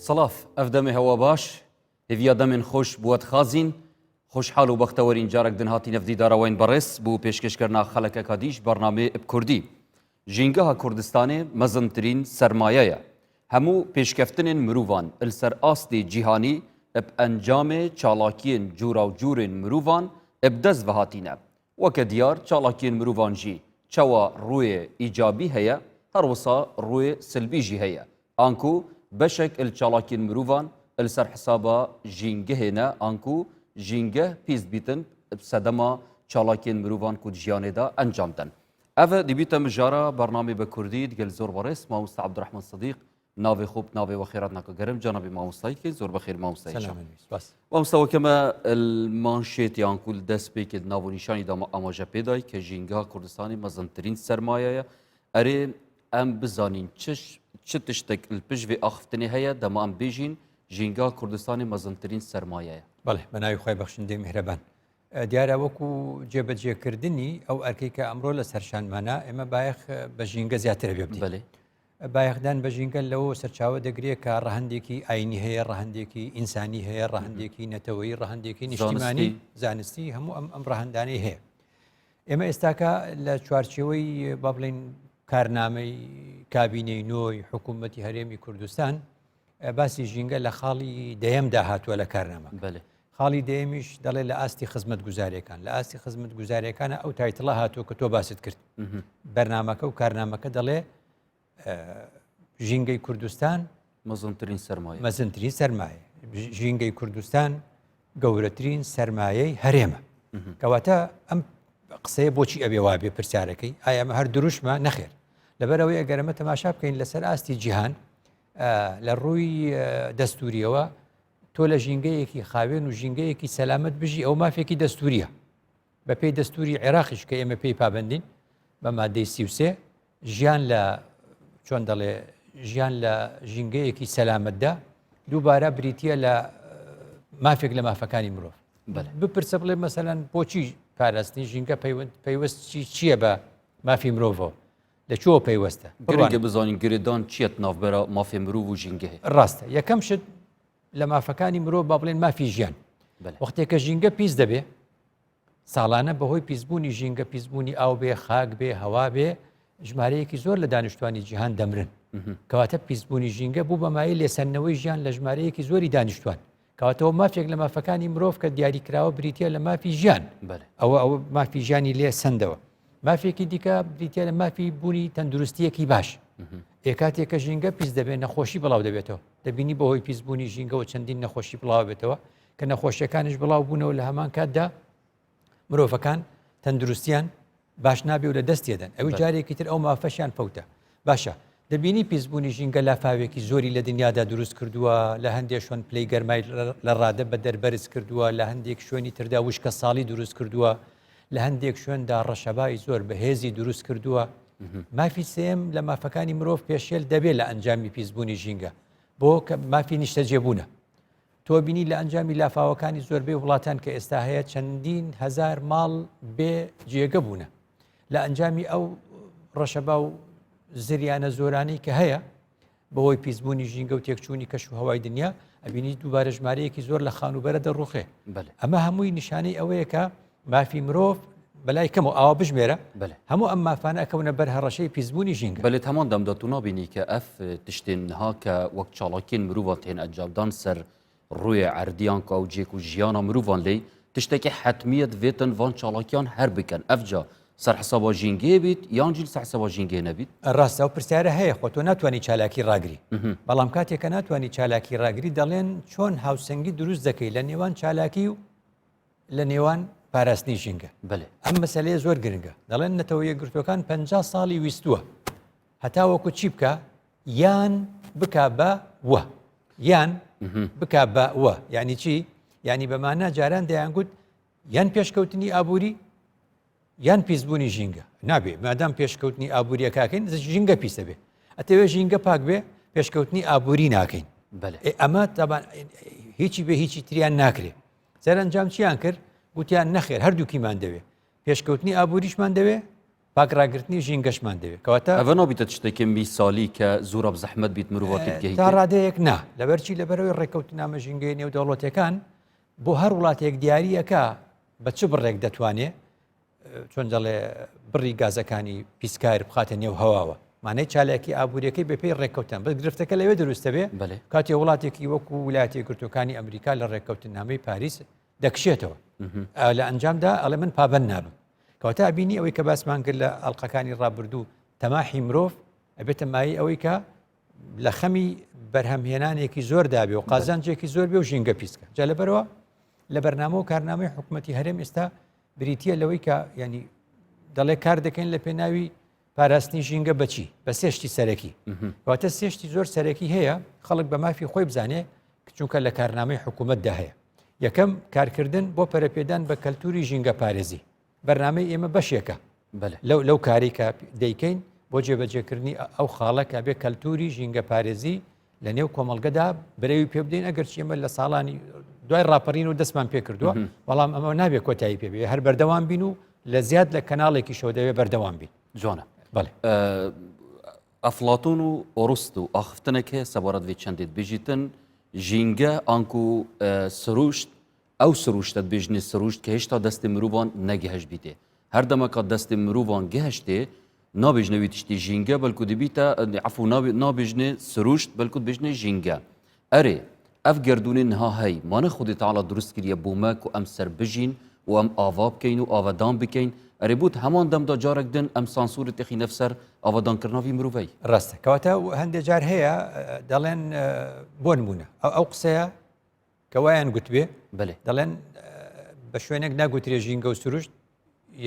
سڵاف ئەف دەمێ هەوا باش هێڤیا دەمێن خۆش بووە دخازین خۆشحال و بەختەوەرین جارەک دن هاتینە ڤدیدارەوەین بەڕێز بوو پێشکەشکردنا خەلەکەکا دیش بەرنامێ ب کوردی ژینگەها کوردستانێ مەزنترین سەرمایەیە هەموو پێشکەفتنێن مروڤان ال سەر ئاستێ جیهانی ب ئەنجامێ چالاکیێن جوراوجورێن مروڤان ب دەست ڤهاتینە وەکە دیار چالاکیێن مروڤان ژی چەوا ڕوێ ئیجابی هەیە هەروسا ڕوێ سلبی ژی هەیە ئانکو بەشەک ال چالاکیێن مروڤان ال سەر حسابا ژینگەهێ نە ئانکو ژینگەه پیس بیتن ب سەدەما چالاکیێن مروڤان کو د ژیانێدا ئەنجام دەن. ئەڤ دیبیتە مژارا بەرنامەی بە کوردی دگەل زۆر بەڕێز مامۆستا عەبدولڕەحمان سدیق ناوێ خۆ ناوێ وەخێرات ناکە گەرم جەنابی مامۆستای کەین زۆر بەخێر مامۆستای مامۆستا وەکەمە مانشێت یان کول دەست پێ کرد ناو و نیشانی داما ئاماژە پێدای کە ژینگە کوردستانی مەزنترین سەرمایەیە ئەرێ ئەم بزانین چش چ تشتێک پشت vê ئاخفتنێ هەیە دەما ئەم بێژین ژینگا کوردستانی مەزنترین سەرمایەیە. بەڵێ بە ناوی خوای بەخشندەی میهرەبان. دیارە وەکو جێبەجێکردنی ئەو ئەرکەی کە ئەمڕۆ لە سەرشانمانە ئێمە بایەخ بە ژینگە زیاتر بێ بدەین. بایەخدان بە ژینگە لەوە سەرچاوە دەگرێت کە ڕەهەندێکی ئاینی هەیە ڕەهەندێکی ئینسانی هەیە ڕەهەندێکی نەتەوەیی ڕەهەندێکی نیشتیمانی زانستی هەموو ئەم ئەم ڕەهەندانەی هەیە ئێمە ئێستاکە لە چوارچێوەی با بڵین کارنامەی کابینەی نۆی حکوومەتی هەرێمی کوردستان باسی ژینگە لە خاڵی دەیەمدا هاتووە لە کارنامە خاڵی دەیەمیش دەڵێ لە ئاستی خزمەتگوزاریەکان لە ئاستی خزمەتگوزاریەکانە ئەو title ە هاتووە کە تۆ باست کرد بەرنامەکە و کارنامەکە دەڵێ ژینگەی کوردستان مەزنترین سەرمایە مەزنترین سەرمایە ژینگەی کوردستان گەورەترین سەرمایەی هەرێمە کەواتە ئەم قسەیە بۆچی ئەبێ وابێ پرسیارەکەی ئایا ئەمە هەر دروشمە نەخێر لەبەرەوەی ئەگەرەمە تەماشا بکەین لەسەر ئاستی جیهان لە ڕووی دەستوریەوە تۆ لە ژینگەیەکی خاوێن و ژینگەیەکی سەلامەت بژی ئەو مافێکی دەستوریە بە پێی دەستوری عێراقیش کە ئێمە پێی پابندین بە مادەی 33 ژیان لە چۆن دەڵێ ژیان لە ژینگەیەکی سەلامەتدا دووبارە بریتە لە مافێک لە مافەکانی مرۆڤ بپرسە بڵێ مەسەلەن بۆچی پاراستنی ژینگە پەیوەست چییە بە مافی مرۆڤەوە لە کوێوە پەیوەستە؟ گرنگە بزانین گرێدان چییە ناوبەرە مافی مرۆڤ و ژینگەهێ. ڕاستە یەکەم شت لە مافەکانی مرۆڤ با بڵێن مافی ژیان وەختێک کە ژینگە پیس دەبێ ساڵانە بەهۆی پیسبوونی ژینگە پیسبوونی ئاو بێ خاک بێ هەوا بێ ژمارەیەکی زۆر لە دانیشتوانی جیهان دەمرن کەواتە پیسبوونی ژینگە بوو بەمایە لێسەندنەوەی ژیان لە ژمارەیەکی زۆری دانیشتوان کەواتەوە مافێک لە مافەکانی مرۆڤ کە دیاریکراوە بریتە لە مافی ژیان ئەوە ئەوە مافی ژیانی لێ سندەوە مافێکی دیکە بریتە لە مافی بوونی تەندروستیەکی باش ئێکاتێک کە ژینگە پیس دەبێت نەخۆشی بڵاو دەبێتەوە دەبینی بەهۆی پیسبوونی ژینگەوە چەندین نەخۆشی بڵاو بێتەوە کە نەخۆشیەکانیش بڵاو بوونەوە لە هەمان کاتدا مرۆڤەکان تەندروستیان باش نابێ و لە دەست دەدەن ئەو جارێکی تر ئەو مافەشیان فەوتە باشە دەبینی پیسبوونی ژینگە لافاوێکی زۆری لە دنیادا دروست کردووە لە هەندێک شوێن پلەی گەرمای لە ڕادە بە دەربەرز کردووە لە هەندێک شوێنی تردا وشکە ساڵی دروست کردووە لە هەندێک شوێندا ڕەشەبای زۆر بەهێزی دروست کردووە مافی سێم لە مافەکانی مرۆڤ پێشێل دەبێت لە ئەنجامی پیسبوونی ژینگە بۆ کە مافی نیشتەجێبوونە تۆ بینی لە ئەنجامی لافاوەکانی زۆربەی وڵاتان کە ئێستا هەیە چەندین هزار ماڵ بێ جێگە بوونە لە ئەنجامی ئەو ڕەشەبا و زریانە زۆرانەی کە هەیە بەهۆی پیسبوونی ژینگە و تێکچوونی کەش و هەوای دنیا ئەبینی دووبارە ژمارەیەکی زۆر لە خانووبەرە دەڕوخێ ئەمە هەمووی نیشانەی ئەوەیە کە مافی مرۆڤ بەلای کەم و ئاوا بژمێرە هەموو ئەم مافانە ئەکەونە بەر هەڕەشەی پیسبوونی ژینگە. بەلێ هەمان دەمدا تو نابینی کە ئەف تشتێن نها کە وەک چالاکیێن مروڤان تێن ئەنجامدان سەر ڕوێ عەردیان کە ئەو جێک و ژیانا مروڤان لێی تشتێکی حەتمیە دڤێتن ڤان چالاکیان هەر بکەن ئەفجا سەر حسابا ژینگەیە بیت یان جی لەسەر حسابا ژینگەیە نەبیت؟ ڕاستە ئەو پرسیارە هەیە خۆ تۆ ناتوانی چالاکی ڕاگری بەڵام کاتێک کە ناتوانی چالاکی ڕاگری دەڵێن چۆن هاوسەنگی دروست دەکەی لە نێوان چالاکی و لە نێوان پاراستنی ژینگە بەێ ئەم مەسلەیە زۆر گرنگە دەڵێن نەتەوە یەکگرتوەکان پ ساڵی ویستووە هەتاوەکو چی بکە یان بک بە وە یان بک بە وە یعنی چی یعنی بەمانە جاران دەیانگوت یان پێشکەوتنی ئابووری یان پیسبوونی ژینگە نابێ مادام پێشکەوتنی ئابووریەکەکەین ژینگە پیسە بێ ئەتەوێ ژینگە پاک بێ پێشکەوتنی ئابووری ناکەین ئەمە هیچی بێ هیچی تریان ناکرێ سەرەنجام چیان کرد گوتیان نەخێر هەردووکیمان دەوێ پێشکەوتنی ئابووریشمان دەوێ. پاک ڕاگرتنی ژینگەشمان دەوێت کەواتە ئەڤە نابیتە تشتێکی میسالی کە زۆرە زەحمەت بیت مرۆڤاتی بگەیت تا ڕادەیەک نا لەبەرچی لەبەرەوەی ڕێککەوتنامە ژینگەی نێودەوڵەتەکان بۆ هەر وڵاتێک دیاریەکە بە چ بڕێک دەتوانێ چۆن دەڵێ بڕی گازەکانی پیسکار بخاتە نێو هەواوە مانای چالاکی ئابوووریەکەی بەپێی ڕێککەوتن بەس گرفتەکە لەوێ دروستە بێ کاتێ وڵاتێکی وەکو ویلایەتە یەکگرتووەکانی ئەمریکا لە ڕێککەوتنامەی پاریس دەکشێتەوە لە ئەنجامدا ئەڵێ من پابند نابم کەواتە بینی ئەوەی کە باسمان کرد لە ئەڵلقەکانی ڕابردوو تەماحی مرۆڤ ئەبێتە مایەی ئەوەی کە لە خەمی بەرهەمهێنانێکی زۆر دابێ و قازانجێکی زۆر بێ و ژینگە پیسکە جا لەبەرەوە لە بەرنامە و کارنامەی حکوومەتتی هەرێم ئێستا بریتە لەوەی کە ینی دەڵێ کار دەکەین لە پێناوی پاراستنی ژینگە بەچی بە سێشتی سەرەکی واتە سێشتی زۆر سەرەکی هەیە خەڵک بە مافی خۆی بزانێ چونکە لە کارنامەی حکوومەتدا هەیە یەکەم کارکردن بۆ پەرەپێدان بە کەلتوری ژینگە پارێزی بەرنامەی ئێمە بەشێکە لەو لەو کاری کە دەیکەین بۆ جێبەجێکردنی ئەو خاڵە کە بێ کەلتوری ژینگە پارێزی لە نێو کۆمەڵگەدا برەوی پێ بدەین ئەگەر ئێمە لە ساڵانی دوای ڕاپەڕین و دەستمان پێ کردووە بەڵام ئەمە نابێ کۆتایی پێ بێ هەر بەردەوام بین و لە زیاد لە کەناڵێکی شەو دەوێ بەردەوام بین جوانە بەڵێ ئەفلاتون و ئۆرست و ئاخفتنێک هەیە سەبارەت وێ چەندێت بژیتن ژینگە ئانکو سروشت ئەو سروشتە دبێژنێ سروشت کە هێشتا دەستێ مروڤان نەگەهشتبیتێ. هەر دەمەکا دەستێ مروڤان گەهشتێ، نابێژنە وی تشتی ژینگە، بەلکو دبیتە، عەفو نابێژنێ سروشت، بەلکو دبێژنێ ژینگە. ئەرێ، ئەڤ گەردوونێ نها هەی، مانە خودێ تەعالا دروست کریە بۆ مە کو ئەم سەر بژین و ئەم ئاڤا بکەین و ئاڤەدان بکەین، ئەرێ بۆت هەمان دەمدا جارەک دن ئەم سانسورێ تێخینەڤ سەر ئاڤەدانکرنا ڤی مروڤەی؟ ڕاستە. کەواتە هەندێ جار هەیە دەڵێن بۆ نموونە ئەو قسەیە کە وایان گوتبێ بەێ دەڵێن بە شوێنێک ناگوترێ ژینگە و سروشت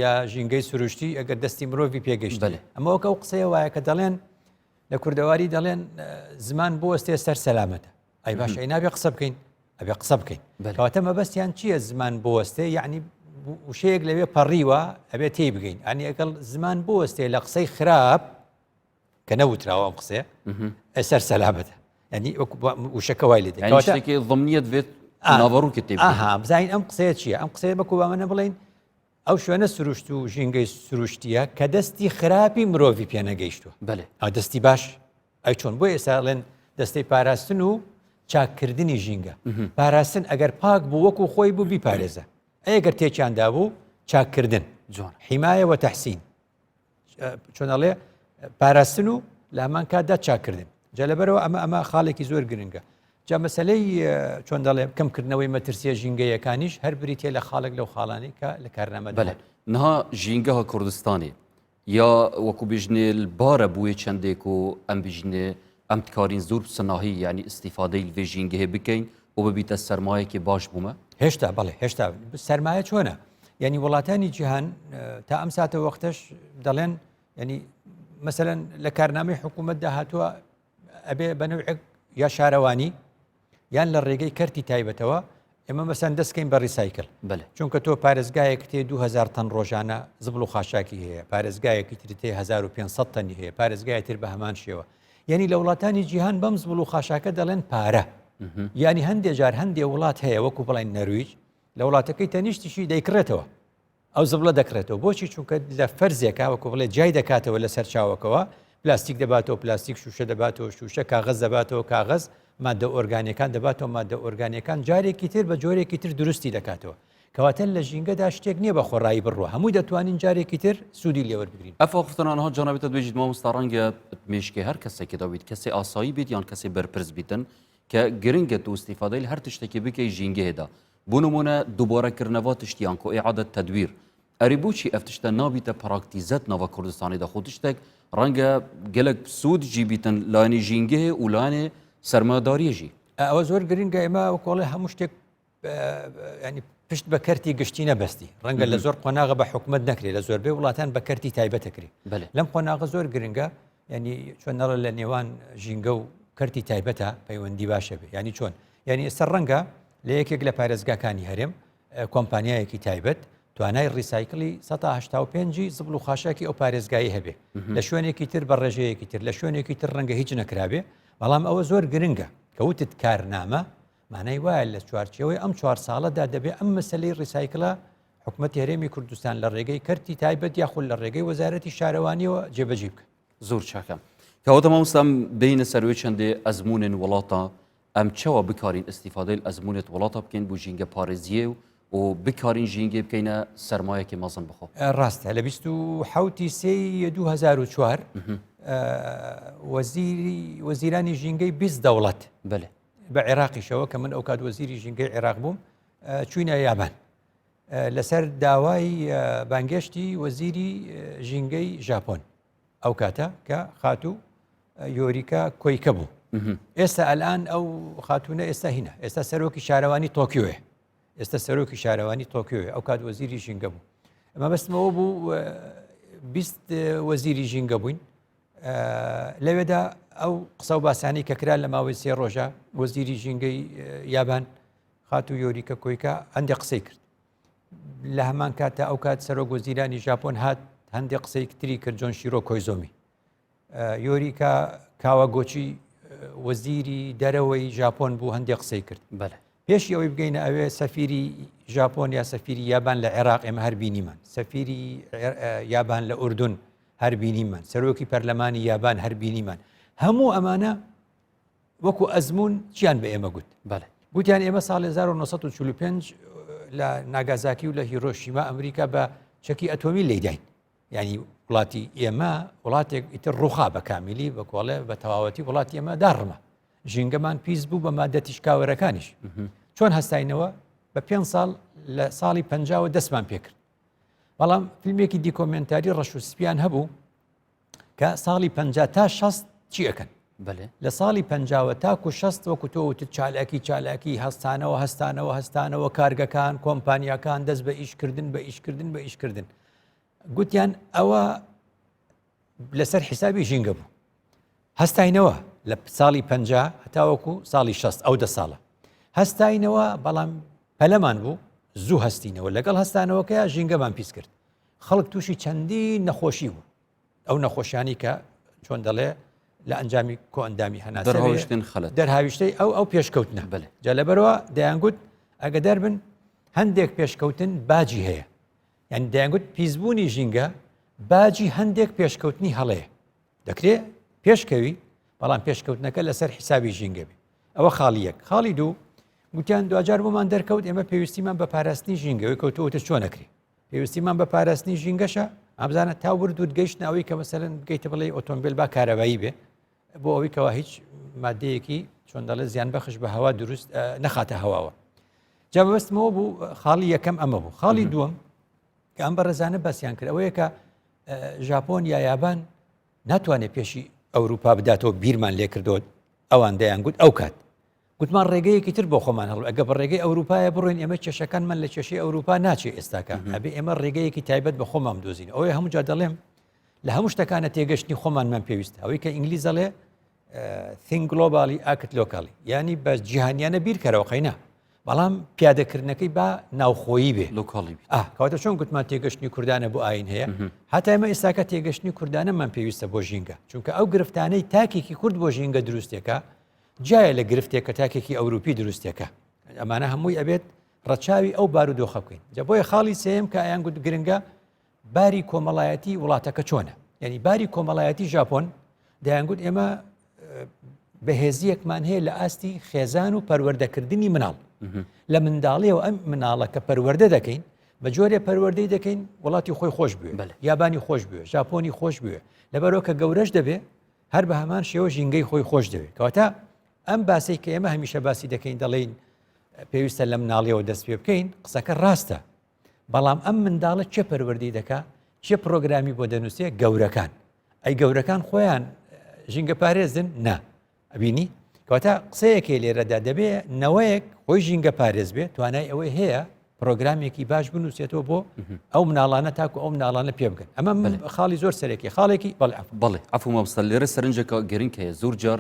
یا ژینگەی سروشتی ئەگەر دەستی مرۆڤی پێگەشت بەێ ئەمە وەکە ئەو قسەیە وایە کە دەڵێن لە کوردەواری دەڵێن زمان بوەستێ سەر سەلامەتە ئەی باش ئەی نابێ قسە بکەین ئەبێ قسە بکەین کەواتە مەبەستیان چییە زمان بوەستێ یعنی وشەیەک لەوێ پەڕیوە ئەبێ تێی بگەین ئەنی ئەگەڵ زمان بوەستێ لە قسەی خراپ کە نەوتراوە ئەم قسەیە سەر سەلامەتە ینی وشەکە وای لێ شتێکی ضمنیت بێت ناوەڕووکی تێ بزانین ئەم قسەیە چییە ئەم قسەیە بەکو بامەنە بڵین ئەو شوێنە سروشت و ژینگەی سروشتیە کە دەستی خراپی مرۆڤی پێنەگەیشتووە بەێ ئەو دەستی باش ئەی چۆن بۆ ئێستا ڵێن دەستەی پاراستن و چاککردنی ژینگە پاراستن ئەگەر پاک بوو وەکو خۆی بوو بیپارێزە ئەگەر تێکیاندا بوو چاککردن جوان حیمایەوە تەحسین چۆن ئەڵێ پاراستن و لە هەمان کاتدا چاکردن جا لەبەرەوە ئەمە ئەمە خاڵێکی زۆر گرنگە جا مەسلەی چۆن دەڵێ کەمکردنەوەی مەترسیە ژینگەیەکانیش هەر بریتە لە خاڵێک لەو خاڵانی کە لە کارنامە بەێ نها ژینگەها کوردستانی یا وەکو بژنێ بارە بووێ چەندێک و ئەم بژنێ ئەم تکارین زۆر سناهی یعنی ئیسیفادەی لێ ژینگەهێ بکەین و ببیتە سەرمایەکی باش بوومە؟ هێشتا بەڵێ هێشتا سەرمایە چۆنە؟ یعنی وڵاتانی جیهان تا ئەم ساتە وەختەش دەڵێن ینی مەسەەن لە کارنامەی حکوومەتدا هاتووە ئەبێ بە نەوعێک یا شارەوانی یان لە ڕێگەی کەرتی تایبەتەوە ئێمە مەسەن دەستکەین بە ڕیسایکل چونکە تۆ پارێزگایەک تێ 2000 تەن ڕۆژانە زبڵ و خاشاکی هەیە پارێزگایەکی تری تێ 1500 تەنی هەیە پارێزگای تر بە هەمان شێوە یعنی لە وڵاتانی جیهان بەم زبڵ و خاشاکە دەڵێن پارە یعنی هەندێ جار هەندێ وڵات هەیە وەکو بڵێن نەرویج لە وڵاتەکەی تەنیشتیشی دەیکڕێتەوە ئەو زبڵە دەکڕێتەوە بۆچی چونکە لە فەرزێکا وەکو بڵێ جای دەکاتەوە لە سەرچاوەکەوە پلاستیک دەباتەوە پلاستیک شوشە دەباتەوە شوشە کاغەز دەباتەوە کاغەز مادە ئۆرگانیەکان دەباتەوە مادە ئۆرگانیەکان جارێکی تر بە جۆرێکی تر دروستی دەکاتەوە کەواتە لە ژینگەدا شتێک نییە بە خۆڕایی بڕوە هەمووی دەتوانین جارێکی تر سوودی لێوەربگرین. ئەف ئاخفتنانها جانابی تە دبێژیت مامۆستا ڕەنگە مێشکێ هەر کەسێکێدا بیت کەسێ ئاسایی بیت یان کەسێ بەرپرس بیتن کە گرنگە تو ئیستیفادەیل هەر تشتێکی بکەی ژینگەێدا بۆ نمونە دوبارە کردنەوە تشتی یان کۆ ئیعادە تەدویر ئەری بۆچی ئەف تشتە نابیتە پراکتیزەت ناوە کوردستانێدا خۆ تشتێک ڕەنگە گەلک سوود جی بیتن لایەنی ژینگەیە و لایەنێ سەرمایەداریە ژی. ئەوە زۆر گرنگە ئێمە وەکۆڵێ هەموو شتێک ینی پشت بە کەرتی گشتی نەبەستی ڕەنگە لە زۆر قۆناغە بە حکومت نەکرێت لە زۆربەی وڵاتان بە کەرتی تایبەتەکرێ لەم قۆناغە زۆر گرنگە ینی چۆن نەڵە لە نێوان ژینگە و کەرتی تایبەتە پەیوەندی باشە بێ ینی چۆن یعنی ئێستا ڕەنگە لە یەکێک لە پارێزگاکانی هەرێم کۆمپانیایەکی تایبەت توانای ڕیسایکلی 1970 زبڵ و خاشاکی ئەو پارێزگایی هەبێ لە شوێنێکی تر بە ڕێژەیەکی تر لە شوێنێکی تر ڕەنگە هیچ نەکرابێ بەڵام ئەوە زۆر گرنگە کەوتت کارنامە مانای وایە لە چوارچێوەی ئەم چوار ساڵەدا دەبێ ئەم مەسەلەی ڕیسایکلە حکومەتی هەرێمی کوردستان لە ڕێگەی کەرتی تایبەت یاخود لە ڕێگەی وەزارەتی شارەوانیەوە جێبەجێ بکەن. زۆر چاکە. کەواتە مامۆستا ئەم بێینە سەروی چەندێ ئەزموونێن وڵاتە ئەم چەوە بکارین ئیستیفادەیل ئەزموونێت وڵاتە بکەین بۆ ژینگە پارێزیێ و و بکارین ژینگێ بکەینە سەرمایەکی مەزن بخۆ. ڕاستە لە 27 سێی 2004 وەزیری وەزیرانی ژینگەی 20 دەوڵەت بەلێ بە عێراقیشەوە کە من ئەوکات وەزیری ژینگەی عێراق بووم چوینە یابان لەسەر داوای بانگێشتی وەزیری ژینگەی ژاپۆن ئەو کاتە کە خاتوو یۆریکا کۆیکە بوو ئێستا ئەلان ئەو خاتونە ئێستا هینە ئێستا سەرۆکی شارەوانی تۆکیۆێ ئێستا سەرۆکی شارەوانی تۆکیۆێ ئەو کات وەزیری ژینگە بوو ئەمە بەستمەوە بوو 20 وەزیری ژینگە بووین لەوێدا ئەو قسە و باسانی کە کرا لە ماوەی سێ ڕۆژە وەزیری ژینگەی یابان خاتوو یۆریکە کۆیکا هەندێک قسەی کرد لە هەمان کاتە ئەو کات سەرۆک وەزیرانی ژاپۆن هات هەندێک قسەی تری کرد جۆن شیرۆ کۆیزۆمی یۆریکا کاواگۆچی وەزیری دەرەوەی ژاپۆن بوو هەندێک قسەی کرد بەلێ پێشی ئەوەی بگەینە ئەوێ سەفیری ژاپۆن یا سەفیری یابان لە عێراق ئێمە هەر بینیمان سەفیری یابان لە ئوردون هەر بینیمان سەرۆکی پەرلەمانی یابان هەر بینیمان هەموو ئەمانە وەکو ئەزمون چیان بە ئێمە گوت بەڵێ گوتیان ئێمە ساڵ 1945 لە ناگازاکی و لە هیرۆشیما ئەمریکا بە چەکی ئەتۆمی لێداین یعنی وڵاتی ئێمە وڵاتێک ئیتر ڕوخا بە کامیلی بە کۆڵێ بە تەواوەتی وڵاتی ئێمە داڕما ژینگەمان پیس بوو بە مادە تیشکاوەرەکانیش چۆن هەستاینەوە بە پێ ساڵ لە ساڵی پەنجاوە دەستمان پێکرد بەڵام فیلمێکی دیکۆمنتاری ڕەش و سپیان هەبوو کە ساڵی پ تا 6 چی ئەەکەن لە ساڵی پەنجاوە تاکو شەست وەکو تۆ وتت چالاکی چالاکی هەستانەوە هەستانەوە هەستانەوە کارگەکان کۆمپانیاکان دەست بە ئیشکردن بە ئیشکردن بە ئیشکردن گوتیان ئەوە لەسەر حیسابی ژینگە بوو هەستاینەوە لە ساڵی پ هەتاوەکو ساڵی 6 ئەو دە ساڵە هەستاینەوە بەڵام پەلەمان بوو زوو هەستینەوە لەگەڵ هەستانەوەکەی ژینگەمان پیس کرد خەڵک تووشی چەندین نەخۆشی بوو ئەو نەخۆشیانی کە چۆن دەڵێ لە ئەنجامی کۆئەندامی هەناسە دەرهاویشتن خەلەت دەرهاویشتەی ئەو ئەو پێشکەوتنە بەلێ. جا لەبەرەوە دەیانگوت ئەگەدار بن هەندێک پێشکەوتن باجی هەیە یعنی دەیانگوت پیسبوونی ژینگە باجی هەندێک پێشکەوتنی هەڵەیە دەکرێ پێشکەوی بەڵام پێشکەوتنەکە لەسەر حیسابی ژینگە بێ ئەوە خاڵی یەک خاڵی دوو گوتیان دواجار بۆمان دەرکەوت ئێمە پێویستیمان بە پاراستنی ژینگەوەی کەوتووتە چۆنەکرێ پێویستیمان بە پاراستنی ژینگەشە ئەبزانە تا ورد ورد گەیشتن ئەوەی کە مەسەلەن بگەیتە بڵێ ئۆتۆمبیل با کارەبایی بێ بۆ ئەوەی کەوا هیچ مادەیەکی چۆن دەڵێ زیان بەخش بە هەوا دروست نەخاتە هەواوە جا بەستمەوە بوو خاڵی یەکەم ئەمە بوو خاڵی دووەم کە ئەم بەڕێزانە باسییان کرد ئەوەیە کە ژاپۆن یا یابان ناتوانێت پێشی ئەوروپا بداتەوە بیرمان لێکردەوە ئەوان دەیان گوت ئەو کات گوتمان ڕێگەیەکی تر بۆ خۆمان هەڵ ئەگە بە ڕێگەی ئەوروپایە بڕۆین ئێمە کێشەکانمان لە کێشەی ئەوروپا ناچێ ئێستاکە ئەبێ ئێمە ڕێگەیەکی تایبەت بە خۆمان دۆزین ئەوەی هەموو جا دەڵێم لە هەموو شتەکانە تێگەشتنی خۆمانمان پێویستە ئەوەی کە ئینگلیز دەڵێ think globally act locally ینی بە جیهانیانە بیرکەرەوە قەینا بەڵام پیادەکردنەکەی با ناوخۆیی بێ local ی کەواتە چۆن گوتمان تێگەشتنی کوردانە بۆ ئاین هەیە هەتا ئێمە ئێستاکە تێگەشتنی کوردانەمان پێویستە بۆ ژینگە چونکە ئەو گرفتانەی تاکێکی کورد بۆ ژینگە دروستێکە جیایە لە گرفتێک کە تاکێکی ئەوروپی دروستێکە ئەمانە هەمووی ئەبێت ڕەچاوی ئەو بارودۆخە بکەین جا بۆیە خاڵی سێم کە ئەیان گوت گرنگە باری کۆمەڵایەتی وڵاتەکە چۆنە یعنی باری کۆمەڵایەتی ژاپۆن دەیانگوت ئێمە بەهێزیەکمان هەیە لە ئاستی خێزان و پەروەردەکردنی مناڵ لە منداڵیەوە ئەم مناڵە کە پەروەردە دەکەین بە جۆرێ پەروەردەی دەکەین وڵاتی خۆی خۆش بوێ یابانی خۆش بوێ ژاپۆنی خۆش بوێ لەبەرەوە کە گەورەش دەبێ هەر بە هەمان شێوە ژینگەی خۆی خۆش دەوێت کەواتە ئەم باسەی کە ئێمە هەمیشە باسی دەکەین دەڵێین پێویستە لە مناڵیەوە دەست پێ بکەین قسەکە ڕاستە بەڵام ئەم منداڵە چێ پەروەردەی دەکا چێ پرۆگرامی بۆ دەنووسێ گەورەکان ئەی گەورەکان خۆیان ژینگە پارێزن نا ئەبینی کەواتە قسەیەکێ لێرەدا دەبێ نەوەیەک خۆی ژینگە پارێز بێت توانای ئەوەی هەیە پرۆگرامێکی باش بنووسێتەوە بۆ ئەو مناڵانە تاکو ئەو مناڵانە پێ بگەن ئەمە خاڵی زۆر سەرەکی خاڵێکی بەڵێ بەڵێ عفو مامۆستا لێرە سەرنجەکە گرنگ هەیە زۆر جار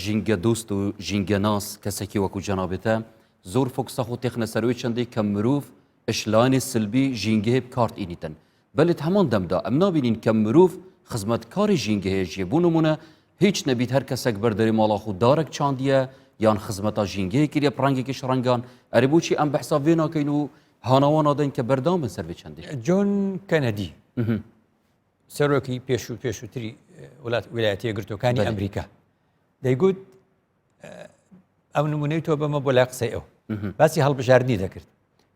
ژینگە دۆست و ژینگەناس کەسێکی وەکو جەنابێتە زۆر فۆکسە خۆ تێخنە سەروی چەندێک کە مرۆڤ ئشلانی سلبی ژینگەیە بکارت ئینیتن بەلێت هەمان دەمدا ئەم نابینین کە مرۆڤ خزمەتکاری ژینگەیە ژیە بۆ نمونە هیچ نەبیت هەر کەسێک بەر دەرێ ماڵا خو دارەک چاندیە یان خزمەتا ژینگەیە کریە پڕەنگێکیش ڕەنگان ئەرێ بۆچی ئەم بەحسا وێ ناکەین و. هانا wan دەین کە بەردەوام بن سەر vê çendê. جۆن کەنەدی سەرۆکی پێشوو پێشووتری وڵات ویلایەتە یەکگرتووەکانی ئەمریکا دەیگوت ئەو نمونەی تۆ بەمە بۆ لای قسەی ئەو باسی هەڵبژاردننی دەکرد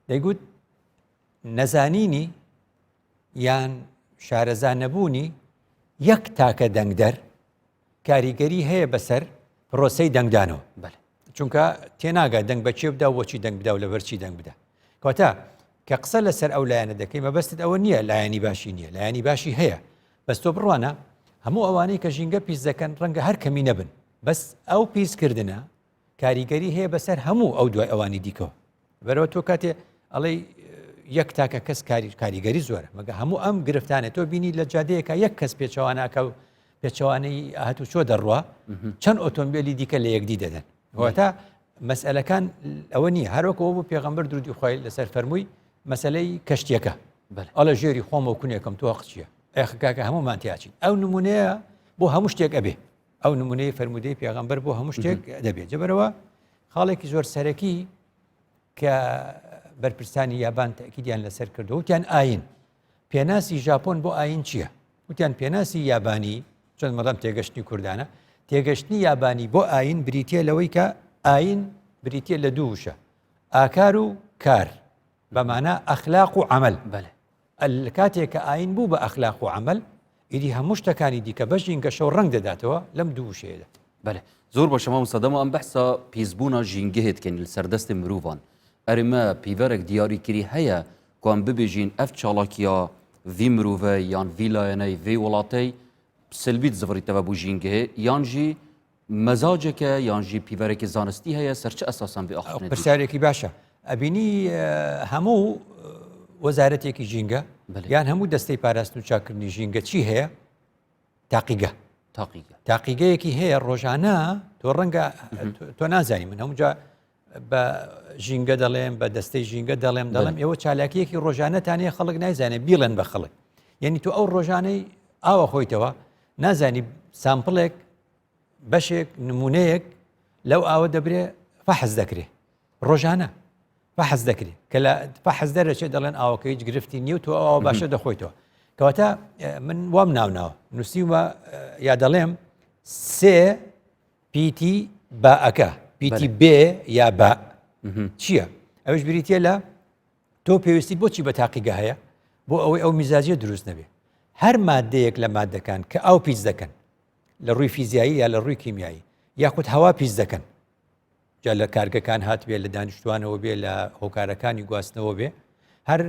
دەیگوت نەزانینی یان شارەزا نەبوونی یەک تاکە دەنگدەر کاریگەری هەیە بەسەر پرۆسەی دەنگدانەوە چونکە تێناگا دەنگ بە کێ بدا و بۆچی دەنگ بدا و لەبەرچی دەنگ بدا کەواتە کە قسە لەسەر ئەو لایەنە دەکەی مەبەستت ئەوە نییە لایەنی باشی نییە لایەنی باشی هەیە بەس تۆ بڕوانە هەموو ئەوانەی کە ژینگە پیس دەکەن ڕەنگە هەر کەمی نەبن بەس ئەو پیسکردنە کاریگەری هەیە بەسەر هەموو ئەو دوای ئەوانی دیکەوە بەرەوە تۆ کاتێ ئەڵێی یەک تاکە کەس کاری کاریگەری زۆرە مەگە هەموو ئەم گرفتانە تۆ بینی لە جادەیەکە یەک کەس پێچەواناکە و پێچەوانەی هاتوچۆ دەڕوا چەند ئۆتۆمبیلی دیکە لە یەکدی دەدەن واتە مەسئلەکان ئەوە نییە هەروەکەوە بۆ پێغەمبەر درودی خوای لەسەر فەرمووی مەسلەی کەشتیەکە ئەڵە ژێری خۆمە و کونێکم تۆ قچیە ئەخ کاکە هەمومان تیاچین ئەو نمونەیە بۆ هەموو شتێک ئەبێ ئەو نمونەی فەرمودەی پێغەمبەر بۆ هەموو شتێک دەبێت جەبەرەوە خاڵێکی زۆر سەرەکی کە بەرپرسانی یابان تەکیدیان لەسەر کردو وتیان ئاین پێناسی ژاپۆن بۆ ئاین چییە؟ وتیان پێناسی یابانی چۆن مەڵم تێگەشتنی کوردانە تێگەشتنی یابانی بۆ ئاین بریتە لەوەی کە ئاین بریتە لە دوو وشە ئاکار و کار بەمانە ئەخلاق و عمل بەێ کاتێک کە ئاین بوو بە ئەخلاق و عمل ئیدی هەموو شتەکانی دیکە بە ژینگەشەوە ڕەنگ دەداتەوە لەم دوو وشەیەدا. بەلێ زۆر باشە مامۆستا دەما ئەم بەحسا پیسبوونا ژینگەهێ دکەین li ser destê mirovan erê me pîverek diyarîkirî heye ku em bibêjîn ev çalakiya vî mirove yan vî layeney vê welatey silbî dizivirî teve bo jîngehê yan jî mezaceke yan jî pîverekê zanistî heye ser çi esasan vê axaftinê dikî؟ پرسیارێکی باشە ئەبینی هەموو وەزارەتێکی ژینگە یان هەموو دەستەی پاراستن و چاکردنی ژینگە چی هەیە تاقیگە تاقیگە تاقیگەیەکی هەیە ڕۆژانە تۆ ڕەنگە تۆ نازانی من هەموو جا بە ژینگە دەڵێم بە دەستەی ژینگە دەڵێم دەڵێم ئێوە چالاکیەکی ڕۆژانەتان هەیە خەڵک نایزانێت بیڵێن بە خەڵک یعنی تۆ ئەو ڕۆژانەی ئاوە خۆیتەوە نازانی سامپڵێک بەشێک نمونەیەک لەو ئاوە دەبرێ فەحس دەکرێ ڕۆژانە فەحس دەکرێ کە لە فەحس دەرەچێت دەڵێن ئاوەکە هیچ گرفتی نییە و تۆ ئاوە باشە دەخۆیتەوە کەواتە من وام ناوناوە نووسیومە یا دەڵێم سێ پیتی باەکە پیتی بێ یا با چییە؟ ئەوش بریتە لە تۆ پێویستی بۆچی بە تاقیگە هەیە بۆ ئەوەی ئەو میزاجیە دروست نەبێ هەر مادەیەک لە مادەکان کە ئاو پیس دەکەن لە ڕووی فیزیایی یا لە ڕووی کیمیایی یاخود هەوا پیس دەکەن جا لە کارگەکان هاتبێ لە دانیشتوانەوە بێ لە هۆکارەکانی گواستنەوە بێ هەر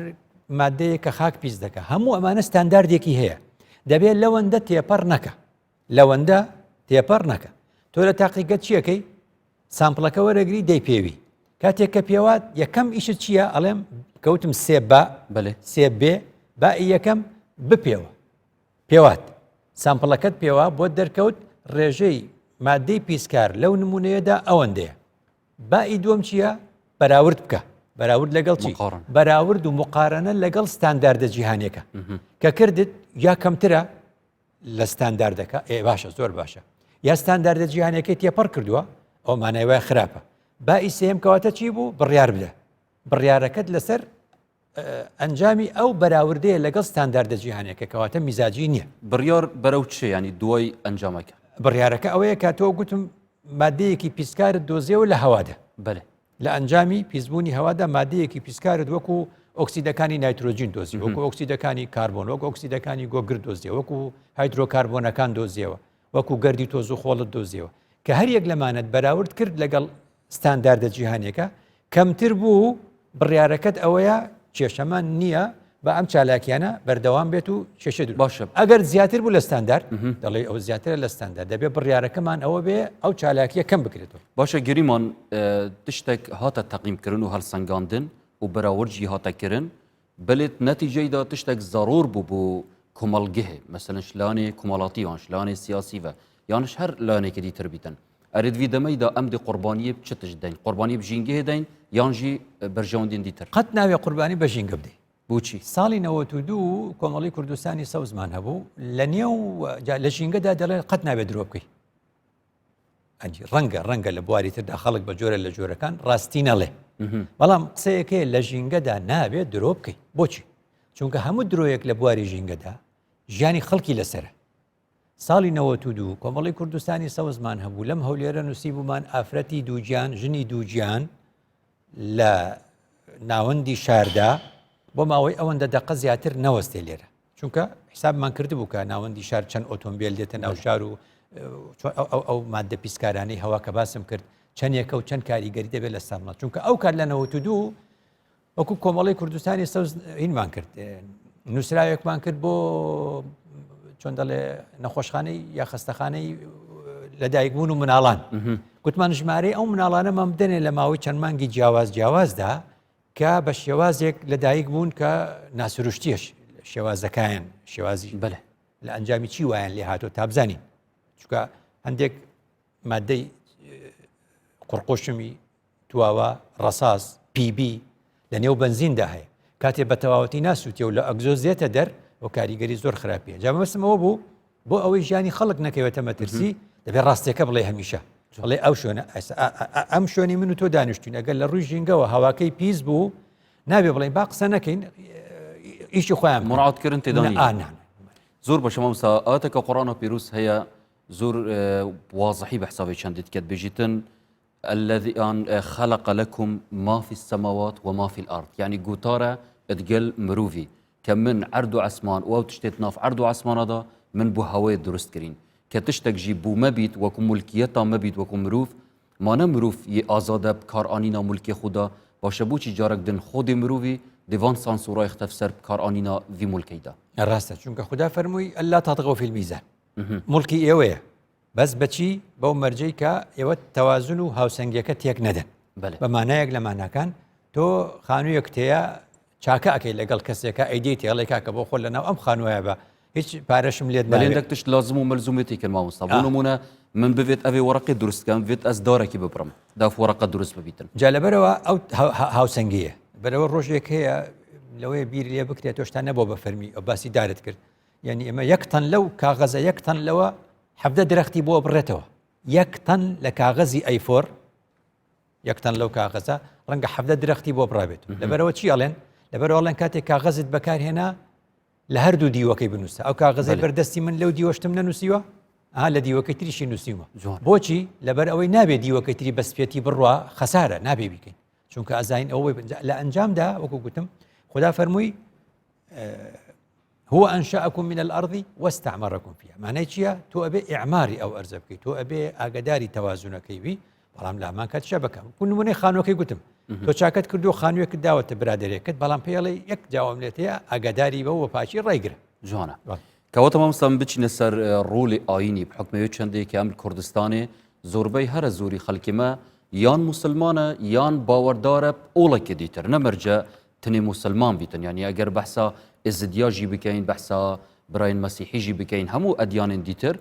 مادەیە کە خاک پیس دەکە هەموو ئەمانە ستانداردێکی هەیە دەبێت لەوەندە تێپەڕ نەکە لەوەندە تێپەڕ نەکە تۆ لە تاقیگە چیەکەی سامپڵەکە وەرەگری دەی پێوی کاتێک کە پێوات یەکەم ئیشت چییە ئەڵێم کەوتم سێ بە بەێ سێ بێ با یەکەم بپێوە پێوات سامپڵەکەت پێوا بۆت دەرکەوت ڕێژەی مادەی پیسکار لەو نمونەیەدا ئەوەندەیە بائی دووەم چییە بەراورد بکە بەراورد لەگەڵ چی بەراورد و مقارنە لەگەڵ ستانداردە جیهانیەکە کە کردت یا کەمترە لە ستانداردەکە ئێ باشە زۆر باشە یا ستانداردە جیهانەکەی تێپەڕ کردووە ئەو مانای وای خراپە بائی سێم کەواتە چی بوو بڕیار بدە بڕیارەکەت لەسەر ئەنجامی ئەو بەراوردەیە لەگەڵ ستانداردە جیهانیەکە کەواتە میزاجی نییە. بڕیار بەرەو چ یانی دوای ئەنجامەکە؟ بڕیارەکە ئەوەیە کە تۆ گوتم مادەیەکی پیسکارت دۆزیەوە لە هەوادا. بەلێ. لە ئەنجامی پیسبوونی هەوادا مادەیەکی پیسکارت وەکو ئۆکسیدەکانی نایترۆجین دۆزی وەکو ئۆکسیدەکانی کاربۆن وەکو ئۆکسیدەکانی گۆگرد دۆزیەوە وەکو هایدرۆکاربۆنەکان دۆزیەوە وەکو گەردی تۆز و خۆڵت دۆزیەوە کە هەر یەک لەمانەت بەراورد کرد لەگەڵ ستانداردە جیهانیەکە کەمتر بوو، بڕیارەکەت ئەوەیە کێشەمان نییە با ئەم چالاکیانە بەردەوام بێت و کێشە دروست باشە ئەگەر زیاتر بوو لە ستاندارد دەڵێ ئەو زیاترە لە ستاندارد دەبێت بڕیارەکەمان ئەوە بێ ئەو چالاکیە کەم بکرێتەوە. باشە گریمان تشتێک هاتە تەقیمکردن و هەڵسەنگاندن و بەراورد ژی هاتە کردن بەلێت نەتیجەیدا تشتێک زەرور بوو بۆ کۆمەڵگهێ مەسەلەن شلانێ کۆمەڵاتی یان شلانێ سیاسی ڤە یانش هەر لایەنێکی دیتر بیتن ئەرێ دوی دەمەیدا ئەم دێ قوربانیێ چ تشت دەین قوربانی ب ژینگهێ دەین یان ژی بەرژەوەندین دیتر؟ قەت ناوێ قوربانی بە ژینگە بدەی. بۆچی؟ ساڵی 92 کۆمەڵی کوردستانی سەوزمان هەبوو لە نێو جا لە ژینگەدا دەڵێن قەت نابێت درۆ بکەی. ئەنجی ڕەنگە ڕەنگە لە بواری تردا خەڵک بە جۆرە لە جۆرەکان ڕاستی نەڵێ. بەڵام قسەیەکەیە لە ژینگەدا نابێت درۆ بکەیت بۆچی چونکە هەموو درۆیەک لە بواری ژینگەدا ژیانی خەڵکی لەسرە ساڵی 92 کۆمەڵی کوردستانی سەوزمان هەبوو لەم هەولێرە نووسی بوومان ئافرەتی دووگیان ژنی دووگیان لە ناوەندی شاردا بۆ ماوەی ئەوەندە دەقە زیاتر نەوەستێ لێرە چونکە حسابمان کردبوو کە ناوەندی شار چەند ئۆتۆمبیل دێتە ناو شار و ئەو مادە پیسکارانەی هەوا کە باسم کرد چەندێکە و چەند کاریگەری دەبێت لە سەرمە چونکە ئەو کار لە 92 وەکو کۆمەڵی کوردستانی سەوز هینمان کرد نووسراوێکمان کرد بۆ چۆن دەڵێ نەخۆشخانەی یا خەستەخانەی لەدایکبوون و مناڵان گوتمان ژمارەی ئەو مناڵانەمان بدەنێ لە ماوەی چەند مانگی جیاواز جیاوازدا کە بە شێوازێک لەدایک بوون کە ناسروشتیش شێوازەکایان شێوازی بەێ لە ئەنجامی چی وایان لێ هاتۆ تا بزانین چونکە هەندێک مادەی قڕقۆشمی تواوە ڕەساس PB لە نێو بەنزیندا هەیە کاتێ بە تەواوەتی ناسووتێ و لە ئەگزۆز دێتە دەر و کاریگەری زۆر خراپیە جا مەبەستم ئەوە بوو بۆ ئەوەی ژیانی خەڵک نەکەوێتە مەترسی دەبێت ڕاستیەکە بڵێ هەمیشە بڵێ ئەو شوێنە ئەم شوێنی من و تۆ دانیشتوین ئەگەر لە ڕووی ژینگەوە هەواکەی پیس بوو نابێ بڵێن با قسە نەکەین ئیشی خۆیان مراعاتکردن تێدا زۆر باشە مامۆستا ئاتەکە قڕانە پیرۆز هەیە زۆر وازحی بە حسابی چەندی دکەت بێژیتن الذي ان خلق لكم ما في السماوات وما في الارض یعنی گوتارە ادگەل مروڤی کە من عەرد و عەسمان و ئەو تشتێت ناف عەرد و عەسمانەدا من بۆ هەوەیە دروست کرین کە تشتەک ژی بوو مەبیت وەکو مولکیەتا مەبیت وەکو مروڤ مانە مروڤ یێ ئازادە بکارئانینا مولکێ خودا باشە بۆچی جارەک دن خۆدێ مروڤی دێ ڤان سانسۆرای ختەف سەر بکارئانینا ڤی مولکەیدا. ڕاستە چونکە خودا فەرمووی الا تطغوا فی المیزان موڵکی ئێوەیە بەس بەچی بەو مەرجەی کە ئێوە تەوازن و هاوسەنگیەکە تێک نەدەن بە مانایەک لە ماناکان تۆ خانوویەک تەیە چاکە ئەەکەی لەگەڵ کەسێکە ئەیدی تێڵێ کاکە بۆ خۆ لەناو ئەم خانووە بە هیچ پارەشم لێت بەلێندەک تشت لازم و مەلزومێتی کرد مامۆستا بۆ نمونە من ببێت ئەوێ وەڕقی دروستکەم بێت ئەس دارێکی ببڕم داف وەڕقە دروست ببیتن جا لەبەرەوە ئەو هاوسەنگیە بەرەوە ڕۆژێک هەیە لەوەیە بیر لێ بکرێت تۆشتا نەبوو بە فەرمی ئەو باسی دارت کرد یعنی ئێمە یەک تەن لەو کاغەزە یەک تەن لەوە حەفدە درەختی بۆ بڕێتەوە یەک تەن لە کاغەزی A4 یەک تەن لەو کاغەزە ڕەنگە حەفدە درەختی بۆ بڕابێت لەبەرەوە چی ئەڵێن لەبەرەوە ئەڵێن کاتێک کاغەزت بەکارهێنا لە هەردوو دیوەکەی بنووسە ئەو کاغەزەی بەردەستی من لەو دیوەشتم نەنووسیوە ئا لە دیوەکەی تریشی نووسیومە بۆچی لەبەر ئەوەی نابێ دیوەکەی تری بەسپێتی بڕوا خەسارە نابێ بیکەین چونکە ئەزانین ئەوەی لە ئەنجامدا وەکو گوتم خدا فەرمووی هو انشأکم من الارض واستعمرکم فیها معنای چییە تۆ ئەبێ ئیعماری ئەو ئەرزە بکەیت تۆ ئەبێ ئاگداری تەوازنەکەی بی بەڵام لە هەمان کات شەبەکە کو نمونەی خانوەکەی گوتم تۆ چاکەت کردو خانوویەکت داوەتە برادێکت بەڵام پێڵێ یەک جاوام لێتەیە ئاگاداری بەوە پاچی ڕێگرە جوانە کەواتە مامۆستا من بچینە سەر ڕۆلی ئاینی بحکمەوەی چەندێکی ئەم کوردستانێ زۆربەی هەرە زۆری خەڵکی مە یان موسلمانە یان باوەڕدارە ئۆڵێکی دیتر نەمەرجە تنێ موسلمان بیتن یانی ئەگەر بەحسا ئێزدیا ژی بکەین بەحسا براین مەسیحی ژی بکەین هەموو ئەدیانên دیتر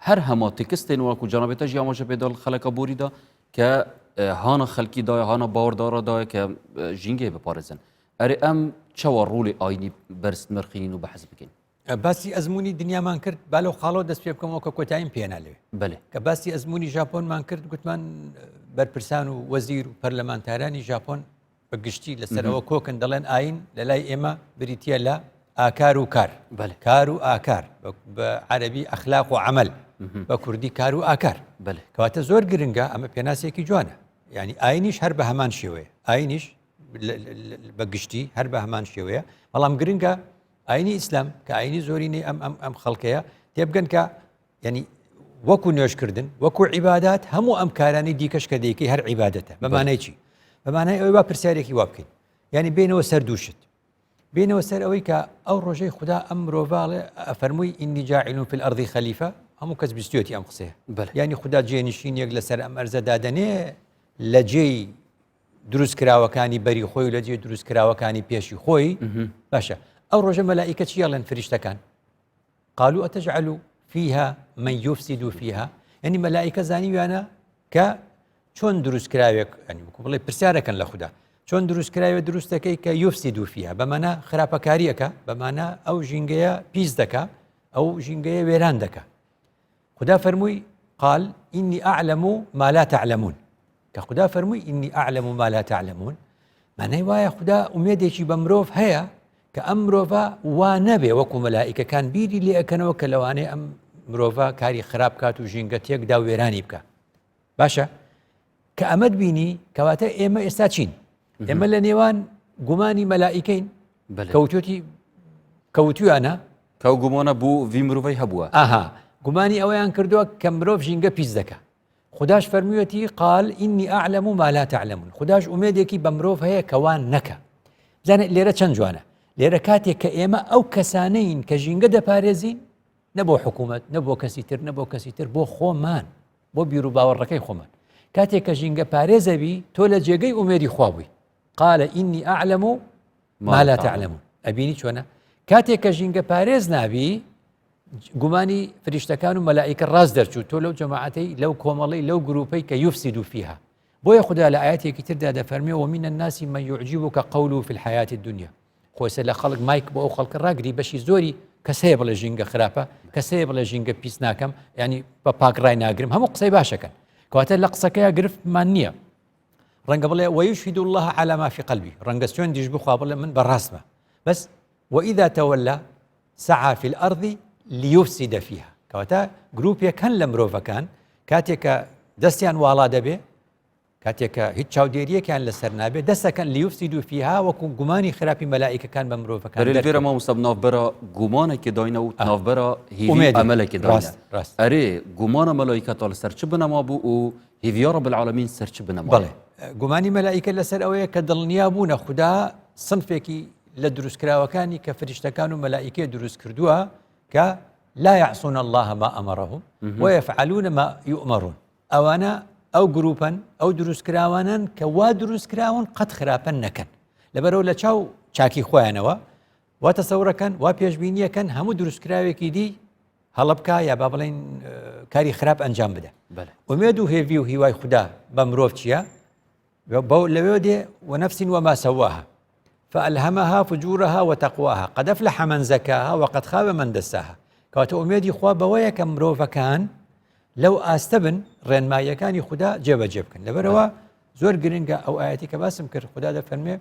هەر هەما تکستێن وەکو جەنابێ تە ژی ئاماژە پێدا خەلەکە بۆریدا کە هانا خەلکی دایە هانا باوەڕدارە دایە کە ژینگەی بپارێزن ئەرێ ئەم چەوە ڕولی ئاینی بەرز نرخین و بەحس بکەین باسی ئەزمموی دنیامان کرد با لەو خاڵەوە دەست پێ بکەمەوە کە کۆتاییم پێنا لەوێ بەێ کە باسی ئەزمموی ژاپۆنمان کرد گوتمان بەرپرسان و وەزیر و پەرلەمانتارانی ژاپۆن بە گشتی لەسەرەوە کۆکن دەڵێن ئاین لە لای ئێمە بریتە لە ئاکار و کار کار و ئاکار بە عەربی ئەخلاق و عمل بە کوردی کار و ئاکار کەواتە زۆر گرنگە ئەمە پێناسێکی جوانە ینی ئاینیش هەر بە هەمان شێوەیە ئاینیش بە گشتی هەر بە هەمان شێوەیە بەڵام گرنگە ئاینی ئیسلام کە ئاینی زۆرینەی ئەم ئەم ئەم خەڵکەیە تێبگەن کە یعنی وەکو نوێژکردن وەکو عیبادات هەموو ئەم کارانی دیکەش کە دەیکەی هەر عیبادەتە بەمانای چی بەمانای ئەوەی وا پرسیارێکی وا بکەین یعنی بینەوە سەر دووشت بینەوە سەر ئەوەی کە ئەو ڕۆژەی خدا ئەم مرۆڤاڵێ فەرمووی إني جاعل في الأرض خليفة هەموو کەس بیستێتی ئەم قسەیە یعنی خودا جێنشینێک لەسەر ئەم ئەرزە دادەنێ لە جێی دروستکراوەکانی بەری خۆی و لە جێی دروستکراوەکانی پێشی خۆی باشە ئەو ڕۆژە مەلائیکە چی ئەڵێن فریشتەکان قالوا أتجعل فيها من يفسد فيها یعنی مەلائیکە زانیویانە کە چۆن دروستکراوێک ئەنی وەکو بڵێ پرسیارەکەن لە خودا چۆن دروستکراوێ دروستەکەی کە يفسد فيها بەمانە خراپەکاریەکە بەمانە ئەو ژینگەیە پیس دەکا ئەو ژینگەیە وێران دەکا خودا فەرمووی قال إني أعلم ما لا تعلمون کە خودا فەرمووی إني أعلم ما لا تعلمون. مانای وایە خودا ئومێدێکی بە مرۆڤ هەیە کە ئەم مرۆڤە وا نەبێ وەکو مەلائیکەکان بیری لێ ئەکەنەوە کە لەوانەیە ئەم مرۆڤە کاری خراپ کات و ژینگە تێکدا و وێرانی بکە باشە کە ئەمەت بینی کەواتە ئێمە ئێستا چین ئێمە لە نێوان گومانی مەلائیکەین کەوتوتی کەوتویانە کەو گومانە بوو وی مرۆڤی هەبووە ئاها گومانی ئەوەیان کردووە کە مرۆڤ ژینگە پیس دەکە خوداش فەرموویەتی قال ئینی ئەعلەم ما لا تعلمون خوداش ئومێدێکی بە مرۆڤ هەیە کە وان نەکە بزانێت لێرە چەند جوانە لێرە کاتێک کە ئێمە ئەو کەسانەین کە ژینگە دەپارێزین نە بۆ حکوومەت نە بۆ کەسی تر نە بۆ کەسی تر بۆ خۆمان بۆ بیر و باوەڕەکەی خۆمان کاتێک کە ژینگە پارێزەبی تۆ لە جێگەی ئومێدی خوا بووی قال إني أعلم ما لا تعلمون ئەبینی چۆنە کاتێک کە ژینگە پارێز نابی گومانی فریشتەکان و مەلائیکە ڕاست دەرچوو تۆ لەو جەماعەتەی لەو کۆمەڵەی لەو گروپەی کە یوفسید فیها بۆیە خودا لە ئاەتێکی تردا دەفەرمێ ومن الناس من يعجبك قوله في الحياة الدنيا خۆسە لە خەڵک مایک بۆ ئەو خەڵکە ڕاگری بەشی زۆری کەس هەیە بڵێ ژینگە خراپە کەس هەیە بڵێ ژینگە پیس ناکەم ینی بە پاک ڕای ناگرم هەموو قسەی باشەکەن کەواتە لە قسەکەی گرفتمان نییە ڕەنگە بڵێ ويشهد الله على ما في قلبي ڕەنگە سوێندیش بخوا بڵێ من بەڕاستمە بەس وإذا تولى سعى في الأرض ليفسد فيها کەواتە گروپێک هەن لە مرۆڤەکان کاتێک کە دەستیان واڵا دەبێ کاتێک کە هیچ چاودێریەکیان لەسەر نابێت دەستەکەن ليفسدوا فيها وەکو گومانی خراپی مەلائیکەکان بە مرۆڤەکان لێرە مامۆستا ناوبەرە گومانێکی داینە و ناوبەرە هیوی ئەمەلێکی داینە ڕاست ئەرێ گومانە مەلایکەتا لەسەر چ بنەما بوو و هیویا رب العالمین سەر چ بنەما بەڵێ گومانی مەلائیکە لەسەر ئەوەیە کە دڵنیا بوونە خودا سنفێکی لە دروستکراوەکانی کە فریشتەکان و مەلائیکەی دروست کردووە کە لا يعصون الله ما أمرهم ويفعلون ما يؤمرون ئەوانە ئەو گروپەن ئەو دروستکراوانن کە وا دروستکراون قەت خراپە نەکەن لەبەرەوە لە چاو چاکی خۆیانەوە وا تەسەورەکەن وا پێشبینیەکەن هەموو دروستکراوێکی دی هەڵە بکا یا با بڵێین کاری خراپ ئەنجام بدە ئومێد و هێڤی و هیوای خودا بە مرۆڤ چییە؟ لەوێ دێ ونفس وما سواها فألهمها فجورها وتقواها قد أفلح من زكاها وقد خاب من دساها کەواتە ئومێدی خوا بەوەیە کە مرۆڤەکان لەو ئاستە بن ڕێنماییەکانی خودا جێبەجێ بکەن لەبەرەوە زۆر گرنگە ئەو ئاەتی کە باسم کرد خودا دەفەرمێ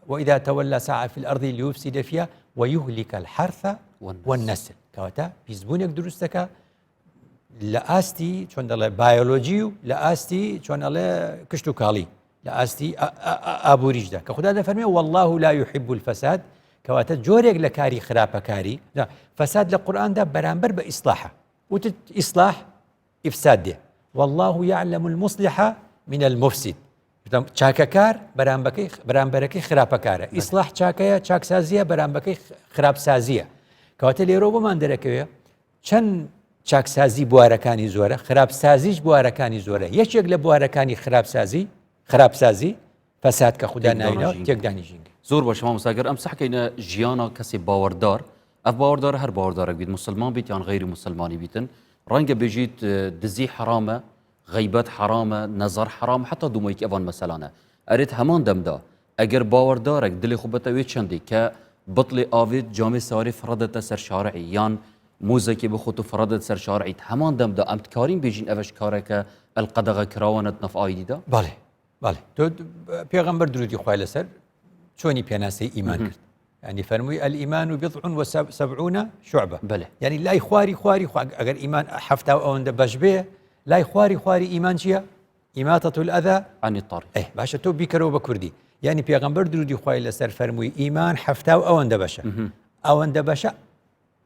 وإذا تولى سعى في الأرض ليفسد فيها ويهلك الحرث والنسل کەواتە پیسبوونێک دروست دەکا لە ئاستی چۆن دەڵێ بایۆلۆجی و لە ئاستی چۆن ئەڵێ کشت و کاڵی لە ئاستی ئابووریشدا کە خدا دەفەرمێ والله لا يحب الفساد کەواتە جۆرێک لە کاری خراپەکاری فەساد لە قورئاندا بەرامبەر بە ئیسلاحە وتت ئیسلاح ئیفساد دێ واللە یعلم المصلح من المفسد چاکەکار بەرامبەکەی بەرامبەرەکەی خراپەکارە ئیسلاح چاکەیە چاکسازیە بەرامبەکەی خراپسازیە کەواتە لێرەوە بۆمان دەرەکەوێ چەند چاکسازی بوارەکانی زۆرە خراپسازیش بوارەکانی زۆرە یەکێک لە بوارەکانی خراپسازی خراپسازی فەساد کە خودا ناوی تێکدانی ژینگە. زۆر باشە مامۆستا گەر ئەم سەحکەینە ژیانا کەسێ باوەڕدار ئەف باوەڕدارە هەر باوەڕدارێک بیت موسڵمان بیت یان غەیری موسڵمانی بیتن ڕەنگە بێژیت دزی حەرامە غەیبەت حەرامە نەزەر حەرام حتا دومەیەکی ئەوان مەسەلانە ئەرێت هەمان دەمدا ئەگەر باوەڕدارێک دلی خۆ بەتە وێ چەندی کە بتڵی ئاوێت جامێ سارێ فڕەدەتە سەر شارعی یان موزەکی بخۆت و فڕەدەت سەر شارعیت هەمان دەمدا ئەم تکارین بێژین ئەوەش کارێکە ئەلقەدەغە کراوەنەت نەفعایدیدا بەڵێ بەڵێ تۆ پێغەمبەر درودی خوای لەسەر چۆنی پێناسەی ئیمان کرد ینی فەرمووی الإيمان بضع وسبعون شعبة بەێ ینی لای خواری خواری خوا ئەگەر ئیمان حەفتا و ئەوەندە بەش بێ لای خواری خواری ئیمان چییە؟ إماطة الأذى عن الطريق ئێ باشە تۆ بیکەرەوە بە کوردی ینی پێغەمبەر درودی خوای لەسەر فەرمووی ئیمان حەفتا و ئەوەندە بەشە ئەوەندە بەشە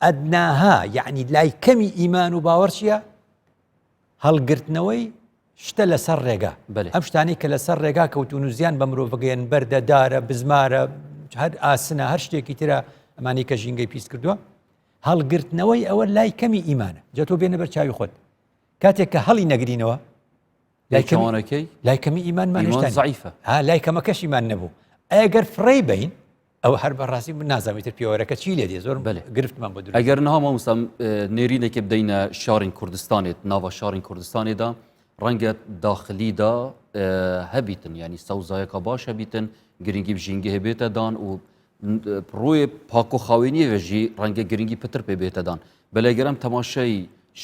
أدناها یعنی لای کەمی ئیمان و باوەڕ چییە؟ هەڵگرتنەوەی شتە لەسەر ڕێگا بەلێ. ئەم شتانەی کە لەسەر ڕێگا کەوتوون و زیان بە مرۆڤ گەیەن بەردە دارە بزمارە هەر ئاسنە هەر شتێکی ترە ئەمانەی کە ژینگەی پیس کردووە هەڵگرتنەوەی ئەوە لای کەمی ئیمانە جا تۆ بێنە بەر چاوی خۆت کاتێک کە هەڵی نەگرینەوە لای کەمی پێچەوانەکەی لای کەمی ئیمانمان ئیمان هێشتا نییە. زەعیفە. ها لای کەمەکەش ئیمان نەبوو ئەگەر فڕێی بەین ئەوە هەر بەڕاستی من نازانم ئیتر پێوەرەکە چی لێ دێ زۆر بەلێ. گرفتمان بۆ دروست ئەگەر نها مامۆستا نێرینێکێ بدەینە شارین کوردستانێ ناڤا شارین کوردستانێدا ڕەنگە داخلیدا هەبیتن یعنی سەوزایەکە باش هەبیتن گرنگی ب ژینگەێ بێتە دان و ڕووێ پاک و خاوێنیێ ژی ڕەنگە گرنگی پتر پێ بێتە دان بەلێ گەر ئەم تەماشای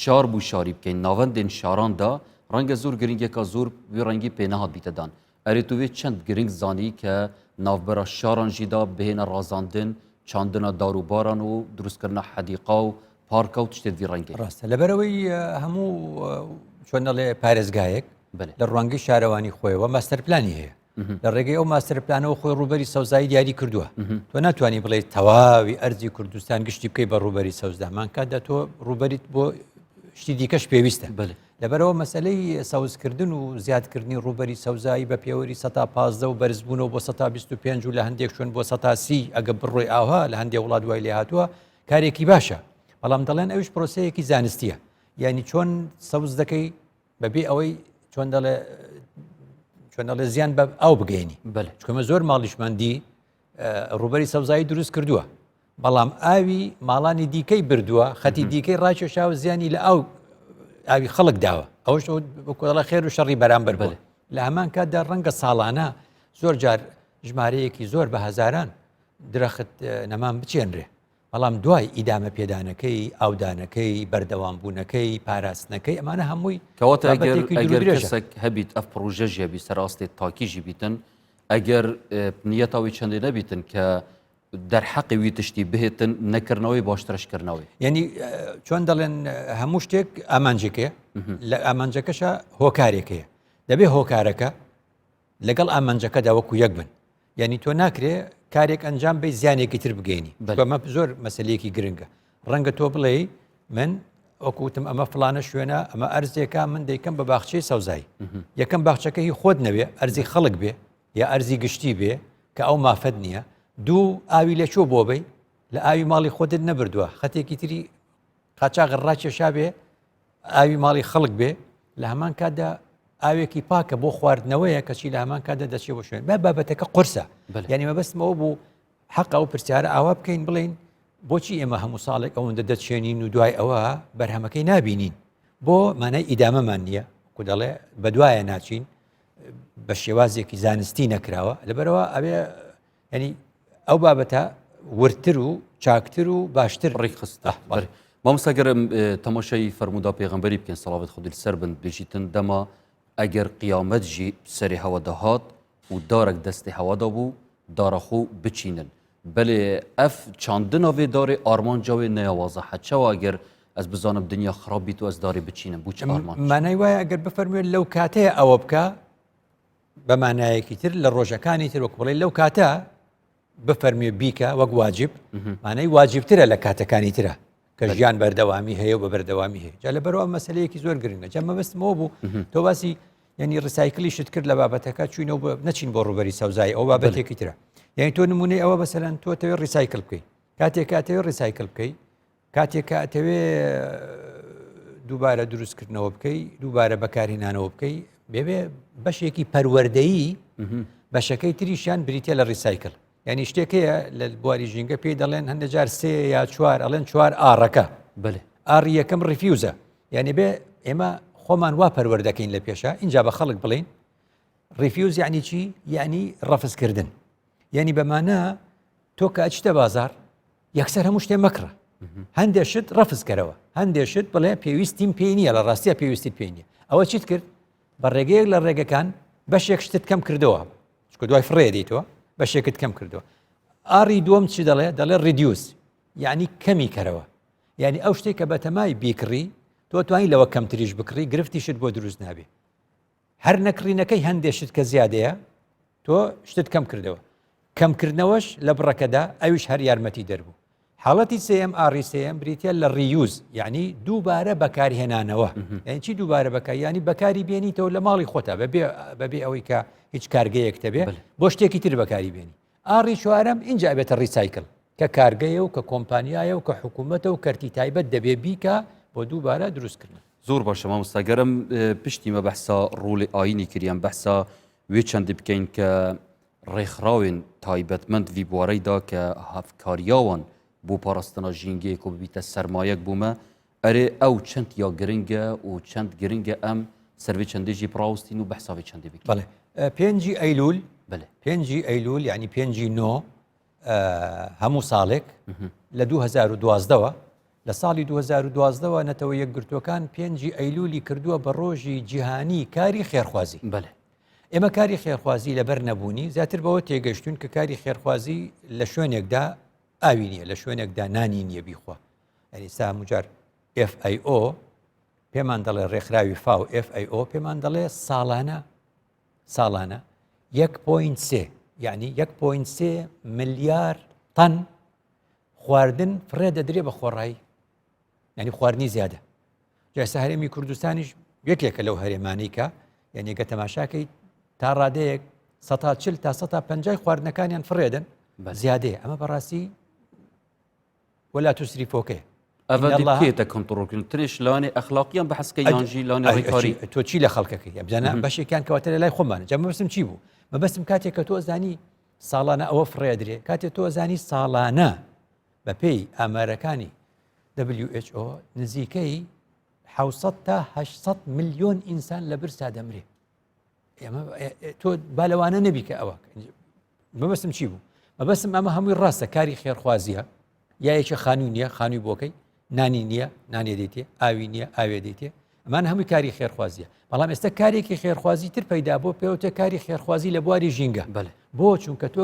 شار بوو شاری بکەین ناوەندێن شاراندا ڕەنگە زۆر گرنگێکە زۆر وی ڕەنگی پێ نەهات بیتە دان. ئەرێ تو وێ چەند گرنگ زانی کە ناڤبەرا شاران ژی دا بهێنە ڕازاندن، چاندنا دار و باران و دروستکردنا حەدیقا و پارکا و تشتێت ڤی ڕەنگێ. ڕاستە لەبەرئەوەی هەموو چۆن دەڵێ پارێزگایەک لە ڕوانگەی شارەوانی خۆیەوە ماستەر پلانی هەیە لە ڕێگەی ئەو ماستەر پلانەوە خۆی ڕووبەری سەوزایی دیاری کردووە تۆ ناتوانانی بڵێ تەواوی ئەرزی کوردستان گشتی بکەی بە ڕووبەری سەوزدامان کاتدا تۆ ڕووبەریت بۆ شتی دیکەش پێویستە بەێ لەبەرئەوە مەسەلەی سەوزکردن و زیادکردنی ڕووبەری سەوزایی بە پێوەری سەتا 15 و بەرزبوونەوە بۆ سەتا 25 و لە هەندێک شوێن بۆ سەتا سی ئەگە بڕۆی ئاها لە هەندێک وڵات وای لێ هاتووە کارێکی باشە بەڵام دەڵێن ئەویش پرۆسەیەکی زانستیە یعنی چۆن سەوز دەکەی بەبێ ئەوەی چۆن دەڵێ چۆن دەڵێ زیان بە ئاو بگەێنی بەێ چکەمە زۆر ماڵیشمان دی ڕووبەری سەوزایی دروست کردووە بەڵام ئاوی ماڵانی دیکەی بردووە خەتی دیکەی ڕاکێشاوە زیانی لە ئاو ئاوی خەڵک داوە ئەوش کۆڵە خێر و شەڕی بەرامبەر بڵێ لە هەمان کاتدا ڕەنگە ساڵانە زۆر جار ژمارەیەکی زۆر بە هەزاران درەخت نەمان بچێنرێ بەڵام دوای ئیدامە پێدانەکەی ئاودانەکەی بەردەوامبوونەکەی پاراستنەکەی ئەمانە هەمووی کەواتە ئەگەر کەسێک هەبیت ئەف پڕۆژە ژێبی سەراستێت تاکیژی بیتن ئەگەر نیەتاوی چەندێ نەبیتن کە دەرحەقی وی تشتی بهێتن نەکردنەوەی باشترش کردنەوەی. یعنی چۆن دەڵێن هەموو شتێک ئامانجێکەیە لە ئامانجەکەشە هۆکارێک هەیە دەبێ هۆکارەکە لەگەڵ ئامانجەکەدا وەکو یەک بن یعنی تۆ ناکرێ کارێک ئەنجام بی زیانێکی تر بگەینی بەمە زۆر مەسلەیەکی گرنگە ڕەنگە تۆ بڵێ من وەکوتم ئەمە فلانە شوێنە ئەمە ئەرزێکە من دەیکەم بە باخچەی سەوزایی یەکەم باخچەکە هی خۆت نەوێ ئەرزی خەڵک بێ یا ئەرزی گشتی بێ کە ئەو مافەت نییە دوو ئاوی لە چۆ بۆ بی لە ئاوی ماڵی خۆتت نەبردووە خەتێکی تری قاچاغ ڕاکێشا بێ ئاوی ماڵی خەڵک بێ لە هەمان کاتدا ئاوێکی پاکە بۆ خواردنەوەیە کەچی لە هەمان کاتدا دەچێ بۆ شوێن بە بابەتەکە قورسە یعنی مەبەستمەوە بوو حەق ئەو پرسیارە ئاوا بکەین بڵین بۆچی ئێمە هەموو ساڵێک ئەوەندە دەچێنین و دوای ئەوە بەرهەمەکەی نابینین بۆ مانای ئیدامەمان نییە کو دەڵێ بەدوایە ناچین بە شێوازێکی زانستی نەکراوە لەبەرەوە ئەوێ ینی ئەو بابەتە وردتر و چاکتر و باشتر ڕێکخست مامۆستا گەرم تەماشای فەرمودا پێغەمبەری بکەن سەڵاوت خودی سەر بن بژیتن دەما ئەگەر قیامەت ژی سەری هەوا دەهات و دارێک دەستی هەوادا بوو دارەخۆ بچینن بەێ ئەف چاندنا vê دارێ ئارمانجاوێ نەیاوازە حەچەوە ئەگەر ئەس بزانم دنیا خراپ بیت و ئەس دارێ بچینم بۆ چ ئارمانج؟ مانای وایە ئەگەر بفەرموێت لەو کاتەیە ئەوە بکە بە مانایەکی تر لە ڕۆژەکانی تر وەک بڵێ لەو کاتە بفەرموێ بیکە وەک واجب مانای واجبترە لە کاتەکانی ترە کە ژیان بەردەوامی هەیە و بە بەردەوامی هەیە جا لەبەرەوە مەسلەیەکی زۆر گرنگە جا مەبەستمەوە بوو تۆ باسی یعنی ڕسایکلی شت کرد لە بابەتەکە چوینەوە بۆ نەچین بۆ ڕوبەری سەوزایی ئەو بابەتێکی ترە یعنی تۆ نمونەی ئەوە بەسەرەن تۆ تەوێ ڕیسایکل بکەیت کاتێک کاتەوێ ڕیسایکل بکەیت کاتێک کە ئەتەوێ دووبارە دروستکردنەوە بکەی دووبارە بەکارهێنانەوە بکەی بێبێ بەشێکی پەروەردەیی بەشەکەی تریشیان بریتە لە ڕیسایکل یعنی شتێک هەیە لە بواری ژینگە پێی دەڵێن هەندە جار سێ یا چوار ئەڵێن چوار R ەکە بەێ R ی یەکەم refuse ە یعنی بێ ئێمە خۆمان وا پەروەردەکەین لە پێشە اینجا بە خەڵک بڵین refuse یعنی چی یعنی ڕەفزکردن یعنی بەمانە تۆ کە ئەچیتە بازار یەکسەر هەموو شتێ مەکڕە هەندێک شت ڕەفز کەرەوە هەندێک شت بڵێ پێویستیم پێی نییە لە ڕاستیە پێویستی پێی نییە ئەوە چیت کرد بە ڕێگەیەک لە ڕێگەکان بەشێک شتت کەم کردەوە چکە دوای فڕێ دیتەوە بەشێکت کەم کردەوە R ی دووەم چی دەڵێ دەڵێ reduce یعنی کەمی کەرەوە یعنی ئەو شتێک کە بەتەمای بیکڕی تۆ توانی لەوە کەمتریش بکڕی گرفتیشت بۆ دروست نابێ هەر نەکڕینەکەی هەندێ شت کە زیادەیە تۆ شتت کەم کردەوە کەمکردنەوەش لە بڕەکەدا ئەویش هەر یارمەتی دەربوو حاڵەتی سێم R ی سێم بریتە لە reuse یعنی دووبارە بەکارهێنانەوە یعنی چی دووبارە بەکار ینی بەکاری بێنیتەوە لە ماڵی خۆتا بەبێ بەبێ ئەوەی کە هیچ کارگەیەک تەبێ بۆ شتێکی تر بەکاری بێنی R ی چوارەم اینجا بێتە recycle کە کارگەیە و کە کۆمپانیایە و کە حکوومەتە و کەرتی تایبەت دەبێ بیکا بۆ دووبارە دروستکردن. زۆر باشە مامۆستا گەرم پشتی مە بەحسا ڕۆڵی ئاینی کریان بەحسا وێ چەندی بکەین کە ڕێکخراوێن تایبەتمەند ڤی بوارەیدا کە هەفکاریاوان بۆ پاراستنا ژینگەیەک و ببیتە سەرمایەک بوومە ئەرێ ئەو چەند یا گرنگە و چەند گرنگە ئەم سەروی چەندێژی بڕاوستین و بەحساوی چەندی بکەین بەڵێ پێنجی ئەیلول بەێ پێنجی ئەیلول یعنی پێنجی نۆ هەموو ساڵێک لە 2012ەوە لە ساڵی 2012ەوە نەتەوە یەکگرتووەکان پێنجی ئەیلولی کردووە بە ڕۆژی جیهانی کاری خێرخوازی بەێ. ئێمە کاری خێرخوازی لەبەر نەبوونی زیاتر بەوە تێگەشتون کە کاری خێرخوازی لە شوێنێکدا ئاوی نییە لە شوێنێکدا نانی نییە بیخوا یعنی سا هەموو FAO پێمان دەڵێ ڕێکخراوی فاو FAO پێمان دەڵێ ساڵانە ساڵانە 1.3 یعنی 1.3 ملیار تەن خواردن فڕێ دەدرێ بە خۆڕایی یعنی خواردنی زیادە جا هەرێمی کوردستانیش یەکێکە لەو هەرێمانەی کە یعنی گە تەماشاکەی تا ڕادەیەک سە چل تا سە پەنجای خواردنەکانیان فڕێدن زیادەیە ئەمە بەڕاستی ولا تسریفۆکەیە ئەڤ کۆنتترۆلکردن ترش لەوانێ ئەخلاقیان بە حەسکە یانژی لەوانێ ڕێکاری تۆ چی لە خەڵکەکەی بزانە بەشێکیان کەواتە لە لای خۆمانە جا مەبەستم چی بوو مەبەستم کاتێک کە تۆ زانی ساڵانە ئەوە فڕێدرێ کاتێ تۆ زانی ساڵانە بەپێی ئامارەکانی WHO نزیکەی 600 تا 800 ملیۆن ئینسان لە برسا دەمرێ ئێمە تۆ با لەوانە نەبی کە ئەوە مەبەستم چی بوو مەبەستم ئەمە هەمووی ڕاستە کاری خێرخوازیە یا یەکێ خانووی نییە خانووی بۆکەی نانی نییە نانێ دەیتێ ئاوی نییە ئاوێ دەیتێ ئەمان هەمووی کاری خێرخوازیە بەڵام ئێستا کارێکی خێرخوازی تر پەیدا بۆ پێوتە کاری خێرخوازی لە بواری ژینگە بەێ بۆ چونکە تۆ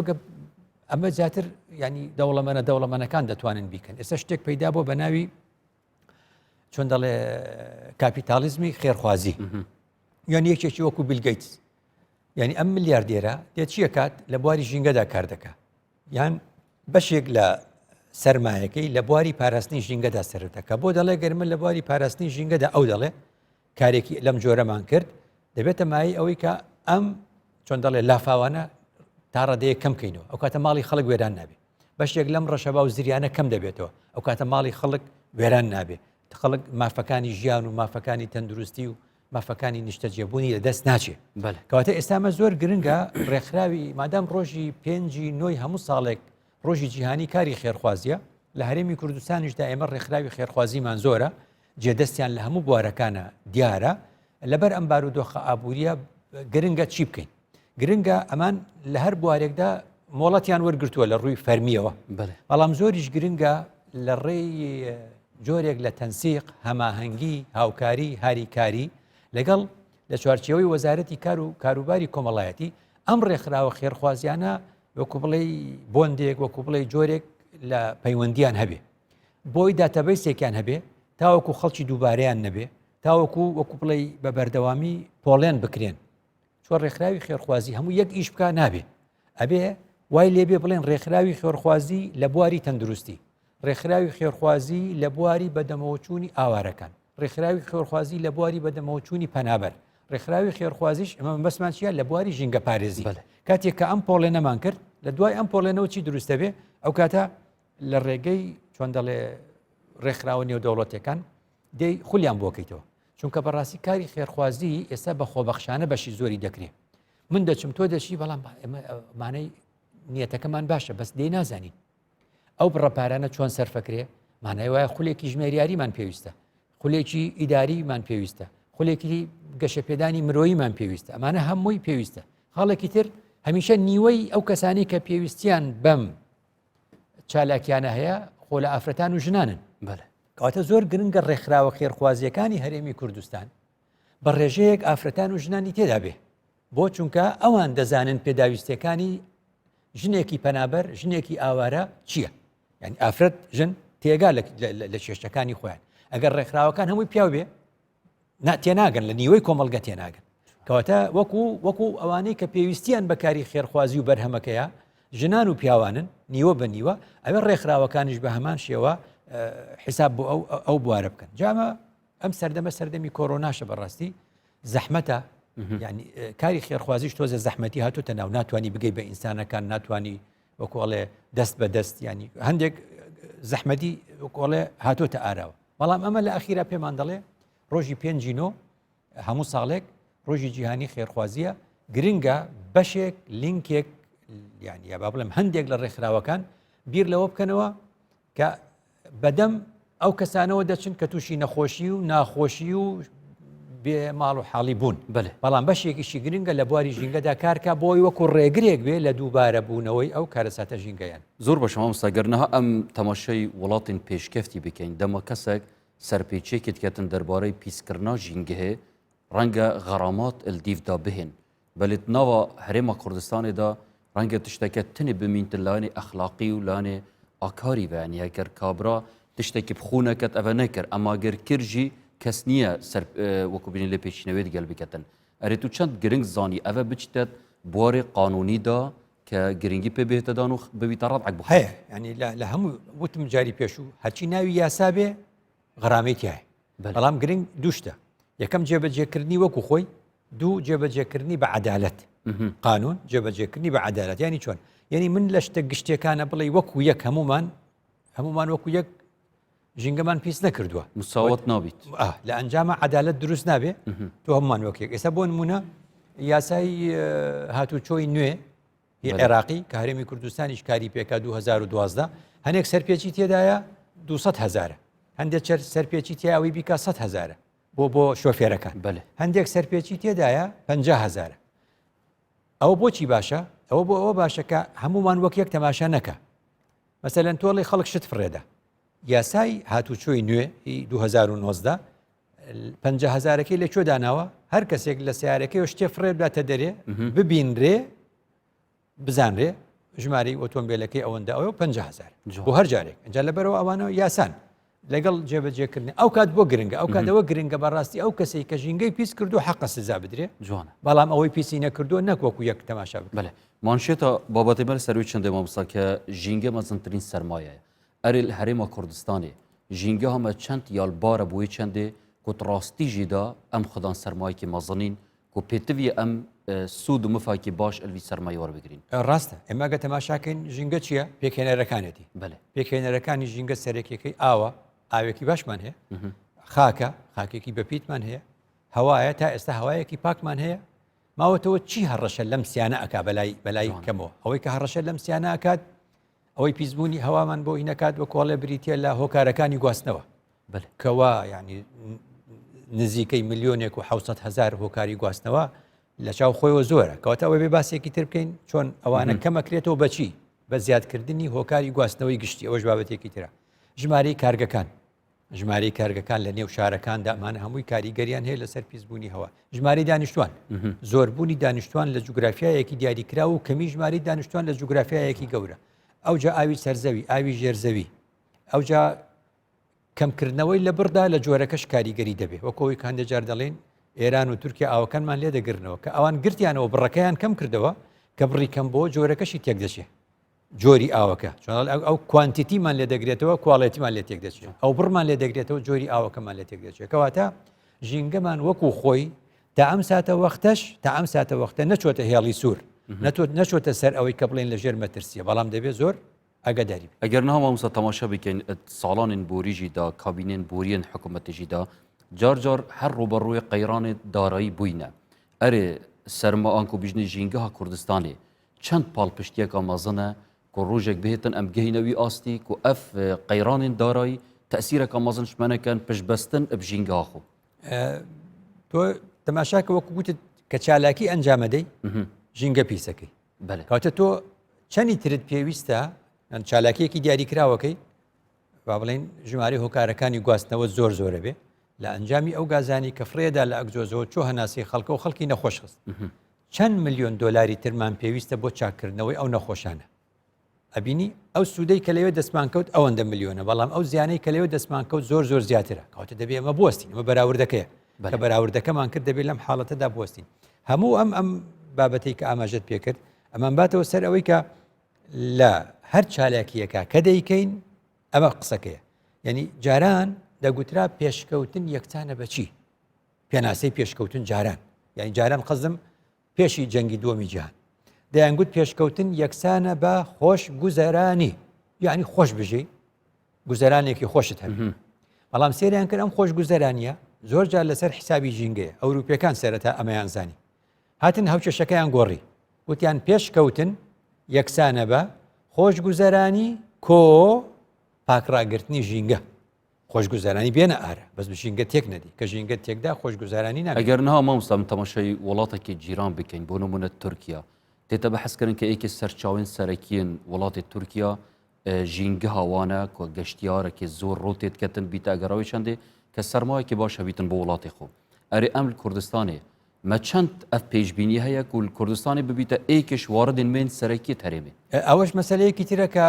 ئەمە زیاتر ینی دەوڵەمەنە دەوڵەمەنەکان دەتوانن بیکەن ئێستا شتێک پەیدا بۆ بە ناوی چۆن دەڵێ کاپیتالیزمی خێرخوازی یان یەکێکی وەکو بیل گەیتس یعنی ئەم ملیاردێرە دێ چیە کات لە بواری ژینگەدا کار دەکات یان بەشێک لە سەرمایەکەی لە بواری پاراستنی ژینگەدا سەرف دەکا بۆ دەڵێ گەر من لە بواری پاراستنی ژینگەدا ئەو دەڵێ کارێکی لەم جۆرەمان کرد دەبێتە مایەی ئەوەی کە ئەم چۆن دەڵێ لافاوانە تا ڕادەیە کەم کەینەوە ئەو کاتە ماڵی خەڵک وێران نابێ بەشێک لەم ڕەشەبا و زریانە کەم دەبێتەوە ئەو کاتە ماڵی خەڵک وێران نابێ خەڵک مافەکانی ژیان و مافەکانی تەندروستی و مافەکانی نیشتەجێبوونی لە دەست ناچێ کەواتە ئێستا ئەمە زۆر گرنگە ڕێکخراوی مادام ڕۆژی پێنجی نۆی هەموو ساڵێک ڕۆژی جیهانی کاری خێرخوازیە لە هەرێمی کوردستانیشدا ئێمە ڕێکخراوی خێرخوازیمان زۆرە جێدەستیان لە هەموو بوارەکانە دیارە لەبەر ئەم بارودۆخە ئابووریە گرنگە چی بکەین گرنگە ئەمان لە هەر بوارێکدا مۆڵەتیان وەرگتووە لە ڕووی فەرمیەوە بەڵام زۆریش گرنگە لە ڕێی جۆرێک لە تەنسیق هەماهەنگی هاوکاری هاریکاری لەگەڵ لە چوارچێوەی وەزارەتی کار و کاروباری کۆمەڵایەتی ئەم ڕێکخراوە خێرخوازیانە وەکو بڵێ بۆندێک وەکو بڵێ جۆرێک لە پەیوەندیان هەبێ بۆی داتابەیسێکیان هەبێ تاوەکو خەڵکی دووبارەیان نەبێ تاوەکو وەکو بڵێ بە بەردەوامی پۆڵێن بکرێن چوە ڕێکخراوی خێرخوازی هەموو یەک ئیش بکە نابێ ئەبێ وای لێبێ بڵێن ڕێکخراوی خێرخوازی لە بواری تەندروستی ڕێکخراوی خێرخوازی لە بواری بەدەمەوەچوونی ئاوارەکان ڕێکخراوی خێرخوازی لە بواری بەدەمەوەچوونی پەنابەر ڕێکخراوی خێرخوازیش ئەمە مەبەستمان چیە لە بواری ژینگە پارێزی کاتێک کە ئەم پۆڵێنەمان کرد لە دوای ئەم پۆڵێنەوە چی دروست دەبێ ئەو کاتە لە ڕێگەی چۆن دەڵێ ڕێکخراوە نێودەوڵەتەکان دەی خولیان بۆکەیتەوە چونکە بەڕاستی کاری خێرخوازی ئێستا بە خۆبەخشانە بەشی زۆری دەکرێت من دەچم تۆ دەچی بەڵام ئێمەمانەی نیەتەکەمان باشە بەس دێ نازانین ئەو بڕە پارانە چۆن سەرفەکرێ مانای وایە خولێکی ژمێریاریمان پێویستە خولێکی ئیداریمان پێویستە خولێکی گەشەپێدانی مرۆییمان پێویستە ئەمانە هەمووی پێویستە خاڵێکی تر هەمیشە نیوەی ئەو کەسانی کە پێویستیان بەم چالاکیانە هەیە خۆ لە ئافرەتان و ژنانن بەڵێ کەواتە زۆر گرنگە ڕێکخراوە خێرخوازیەکانی هەرێمی کوردستان بە ڕێژەیەک ئافرەتان و ژنانی تێدا بێ بۆ چونکە ئەوان دەزانن پێداویستەکانی ژنێکی پەنابەر ژنێکی ئاوارە چییە؟ یعنی ئافرەت ژن تێگا لە چێشتەکانی خۆیان ئەگەر ڕێکخراوەکان هەمووی پیاو بێ تێناگەن لە نیوەی کۆمەلگە تێناگەن کەواتە وەکو وەکو ئەوانەی کە پێویستیان بەکاری خێرخوازی و بەرهەمەکەیە ژنان و پیاوانن نیوە بە نیوە ئەوێ ڕێکخراوەکانیش بە هەمان شێوە حیساب بۆ ئەو ئەو بوارە بکەن جامە ئەم سەردەمە سەردەمی کۆرۆناشە بەڕاستی زەحمەتە یعنی کاری خێرخوازیش تۆزە زەحمەتی هاتوتە ناو ناتوانانی بگەی بە ئینسانەکان ناتوانانی وەکۆڵێ دەست بە دەست ینی هەندێک زەحمەتی وەکۆڵێ هاتۆتە ئاراوە بەڵام ئەمە لە ئەخیرا پێمان دەڵێ ڕۆژی پێنجی نۆ هەموو ساڵێک ڕۆژی جیهانی خێرخوازیە گرنگە بەشێک لینکێک یعنی یا با بڵێم هەندێک لە ڕێکخراوەکان بیر لەوە بکەنەوە کە بەدەم ئەو کەسانەوە دەچن کە تووشی نەخۆشی و ناخۆشی و بێ ماڵ و حاڵی بوون بەێ بەڵام بەشێکیشی گرنگە لە بواری ژینگەدا کارکە بۆی وەکو ڕێگرێک بێ لە دووبارە بوونەوەی ئەو کارەساتە ژینگەیان. زۆر باشە مامۆستا گەر نها ئەم تەماشای وڵاتên پێشکەفتی بکەین دەما کەسێک سەرپێچیەکی دکەتن دەربارەی پیسکردنا ژینگهێ ڕەنگە غەرامات الدیڤدا بهێن. بەلێ ناوە هەرێما کوردستانێ دا ڕەنگە تشتەکە تنێ بمینتن لایەنێ ئەخلاقی و لایەنێ ئاکاری بە یانی ئەگەر کابرا تشتێکی بخو نەکەت ئەڤە نەکرد ئەما گەر کرد ژی کەس نییە سەر وەکو بینی لێ پێچینەوێت گەل بکەتن ئەرێ تو چەند گرنگ زانی ئەڤە بچتە بوارێ قانونی دا کە گرنگی پێ بێتەدان و ببیتە ڕەدعەک بخ هەیە ینی لە هەموو وتم جاری پێشوو هەرچی ناوی یاسا بێ غەرامەی تایە بەڵام گرنگ دووشتە یەکەم جێبەجێکردنی وەکو خۆی دوو جێبەجێکردنی بە عەدالەت قانون جێبەجێکردنی بە عەدالەت ینی چۆن یعنی من لە شتە گشتیەکانە بڵێ وەکو یەک هەمومان هەمومان وەکو یەک ژینگەمان پیس نەکردووە مساوات نابیت لە ئەنجامە عەدالەت دروست نابێ تۆ هەمومان وەک یەک ئێستا بۆ نمونە یاسای هاتوچۆی نوێ هی عێراقی کە هەرێمی کوردستانیش کاری پێکا 2012 هەنێک سەرپێچی تێدایە 200 هزارە هەندێک چەر سەرپێچی تیاوی بیکا 100 هزارە بۆ بۆ شۆفێرەکان بەێ هەندێک سەرپێچی تێدایە 50 هزارە ئەوە بۆچی باشە ئەوە بۆ ئەوە باشە کە هەمومان وەک یەک تەماشا نەکە مەسەلەن تۆڵی خەڵک شت فڕێدا یاسای هاتوچۆی نوێ 2019 پەنجا هەزارەکەی لە کوێ داناوە هەر کەسێک لە سیارەکەی شتێ فڕێ بداتە دەرێ ببینرێ بزانرێ ژمارەی ئۆتۆمبیلەکەی ئەوەندە ئەوە 500 بۆ هەر جارێک ئەجا لەبەرەوە ئەوانە یاسان لەگەڵ جێبەجێکردنی ئەو کات بۆ گرنگە ئەو کاتەوە گرنگە بەڕاستی ئەو کەسێک کە ژینگەی پیس کردو حەقە سزا بدرێ جوانە بەڵام ئەوەی پیسی نەکردو نەک وەکو یەک تەماشا بڵێ مانشێتە بابەتی بەر سەروی چندێ مامۆستا کە ژینگە مەزنترین سەرمایەیە ئەرێ li herêma Kurdistanê jîngeha me çend yalbar e bo wê çendê ku di rastî jî de em xwedan sermayekî mezin în ku pêtiviyê em sûd û mifakî baş li vî sermayê werbigirîn. Rast e. Ême ge temaşa keyn ژینگە چییە؟ پێکهێنەرەکانێتی. بەلێ. پێکهێنەرەکانی ژینگە سەرەکیەکەی ئاوە، ئاوێکی باشمان هەیە. خاکە، خاکێکی بەپیتمان هەیە. هەوایە، تا ئێستا هەوایەکی پاکمان هەیە. ماوەتەوە چی هەڕەشە لەم سیانە ئەکا بەلای بەلای کەمەوە؟ ئەوەی کە هەڕەشە لەم سیانە ئەکات ئەوەی پیسبوونی هەوامان بۆ ئینەکات بە کۆڵێ بریتە لە هۆکارەکانی گواستنەوە کەوا ینی نزیکەی ملیۆنێک و 600 هزار هۆکاری گواستنەوە لە چاو خۆیەوە زۆرە کەواتە ئەوەی بێ باسێکی تر بکەین چۆن ئەوانە کەمەکرێتەوە بەچی بە زیادکردنی هۆکاری گواستنەوەی گشتی ئەوەش بابەتێکی ترە ژمارەی کارگەکان ژمارەی کارگەکان لە نێو شارەکاندا ئەمانە هەمووی کاریگەریان هەیە لەسەر پیسبوونی هەوا ژمارەی دانیشتوان زۆربوونی دانیشتوان لە جوگرافیایەکی دیاریکراو و کەمی ژمارەی دانیشتوان لە جوگرافیایەکی گەورە ئەوجا ئاوی سەرزەوی ئاوی ژێرزەوی ئەوجا کەمکردنەوەی لە بڕدا لە جۆرەکەش کاریگەری دەبێت وەکەوەی کاندە جار دەڵێن ئێران و تورکیا ئاوەکانمان لێ دەگرنەوە کە ئەوان گرتیانەوە بڕەکەیان کەم کردەوە کە بڕی کەم بۆ جۆرەکەشی تێک دەچێت جۆری ئاوەکە چۆن ئەو quantity مان لێ دەگرێتەوە quality مان لێ تێک دەچێت ئەو بڕمان لێ دەگرێتەوە جۆری ئاوەکەمان لێ تێک دەچێت کەواتە ژینگەمان وەکو خۆی تا ئەم ساتە وەختەش تا ئەم ساتە وەختە نەچۆتە هێڵی سوور نەتۆت نەچۆتە سەر ئەوەی کە بڵێن لە ژێر مەترسیە بەڵام دەبێت زۆر ئەگەداری ئەگەر نها مامۆستا تەماشا بکەین ساڵانên borî jî da kabînên boriyên hikûmetê jî da car car her rûberûyê qeyranê darayî bûyne erê serma anku bijnê jîngeha Kurdistanê Çend palpiştiyeka mezin e ku rojek bihêtin em bigihîne wî astî ku ev qeyranên darayî tesîreka mezin ji me nekin, piştbestin bi jîngeha xwe. تۆ تەماشاکە وەکو گوتت کە چالاکی ئەنجامەدەی ژینگە پیسەکەی کاتە تۆ چەنی ترت پێویستە چالاکیەکی دیاریکراوەکەی با بڵێین ژمارەی هۆکارەکانی گواستنەوە زۆر زۆرە بێ لە ئەنجامی ئەو گازانی کە فڕێدا لە ئەگزۆزەوە چۆ هەناسی خەڵکە و خەڵکی نەخۆش خست چەند ملیۆن دۆلاری ترمان پێویستە بۆ چاککردنەوەی ئەو نەخۆشانە ئەبینی ئەو سوودەی کە لەوێ دەستمان کەوت ئەوەندە ملیۆنە بەڵام ئەو زیانەی کە لەوێ دەستمان کەوت زۆر زۆر زیاترە کەواتە دەبێ ئەمە بوەستین ئەمە بەراوردەکەیە کە بەراوردەکەمان کرد دەبێت لەم حاڵەتەدا بوەستین هەموو ئەم ئەم بابەتەی کە ئاماژەت پێکرد ئەمان باتەوە سەر ئەوەی کە لە هەر چالاکیەکە کە دەیکەین ئەمە قسەکەیە یعنی جاران دەگوترا پێشکەوتن یەکسانە بەچی پێناسەی پێشکەوتن جاران یعنی جاران قەزم پێشی جەنگی دووەمی جیهان دەیانگوت پێشکەوتن یەکسانە بە خۆش گوزەرانی یعنی خۆش بژی گوزەرانێکی خۆشت هەبێ بەڵام سێریان کرد ئەم خۆش گوزەرانیە زۆر جار لەسەر حیسابی ژینگەیە ئەوروپیەکان سەرەتا ئەمەیان زانی هاتن هاوکێشەکەیان گۆڕی وتیان پێشکەوتن یەکسانە بە خۆشگوزەرانی کۆ پاکڕاگرتنی ژینگە خۆشگوزەرانی بێنە ئارا بەس ژینگە تێک نەدی کە ژینگە تێکدا خۆشگوزارانی نامێنێ. ئەگەر نها مامۆستا من تەماشای وڵاتێکی جیران بکەین بۆ نمونە تورکیا تێتە بەحس کردن کە یەکێ سەرچاوێن سەرەکیên وڵاتê تورکیا ژینگەها وانە کە گەشتیارێکی زۆر ڕوو تێدکەتن بیتە ئەگەڕەوەی چەندێ کە سەرمایەکی باش هەبیتن بۆ وڵاتی خۆ ئەرێ ئەم لە کوردستانێ. Me çend ev pêşbînî heye ku li Kurdistanê bibîte êkêş waridên me yên serekiyê herêmê. Eweş meseleyekî tire ke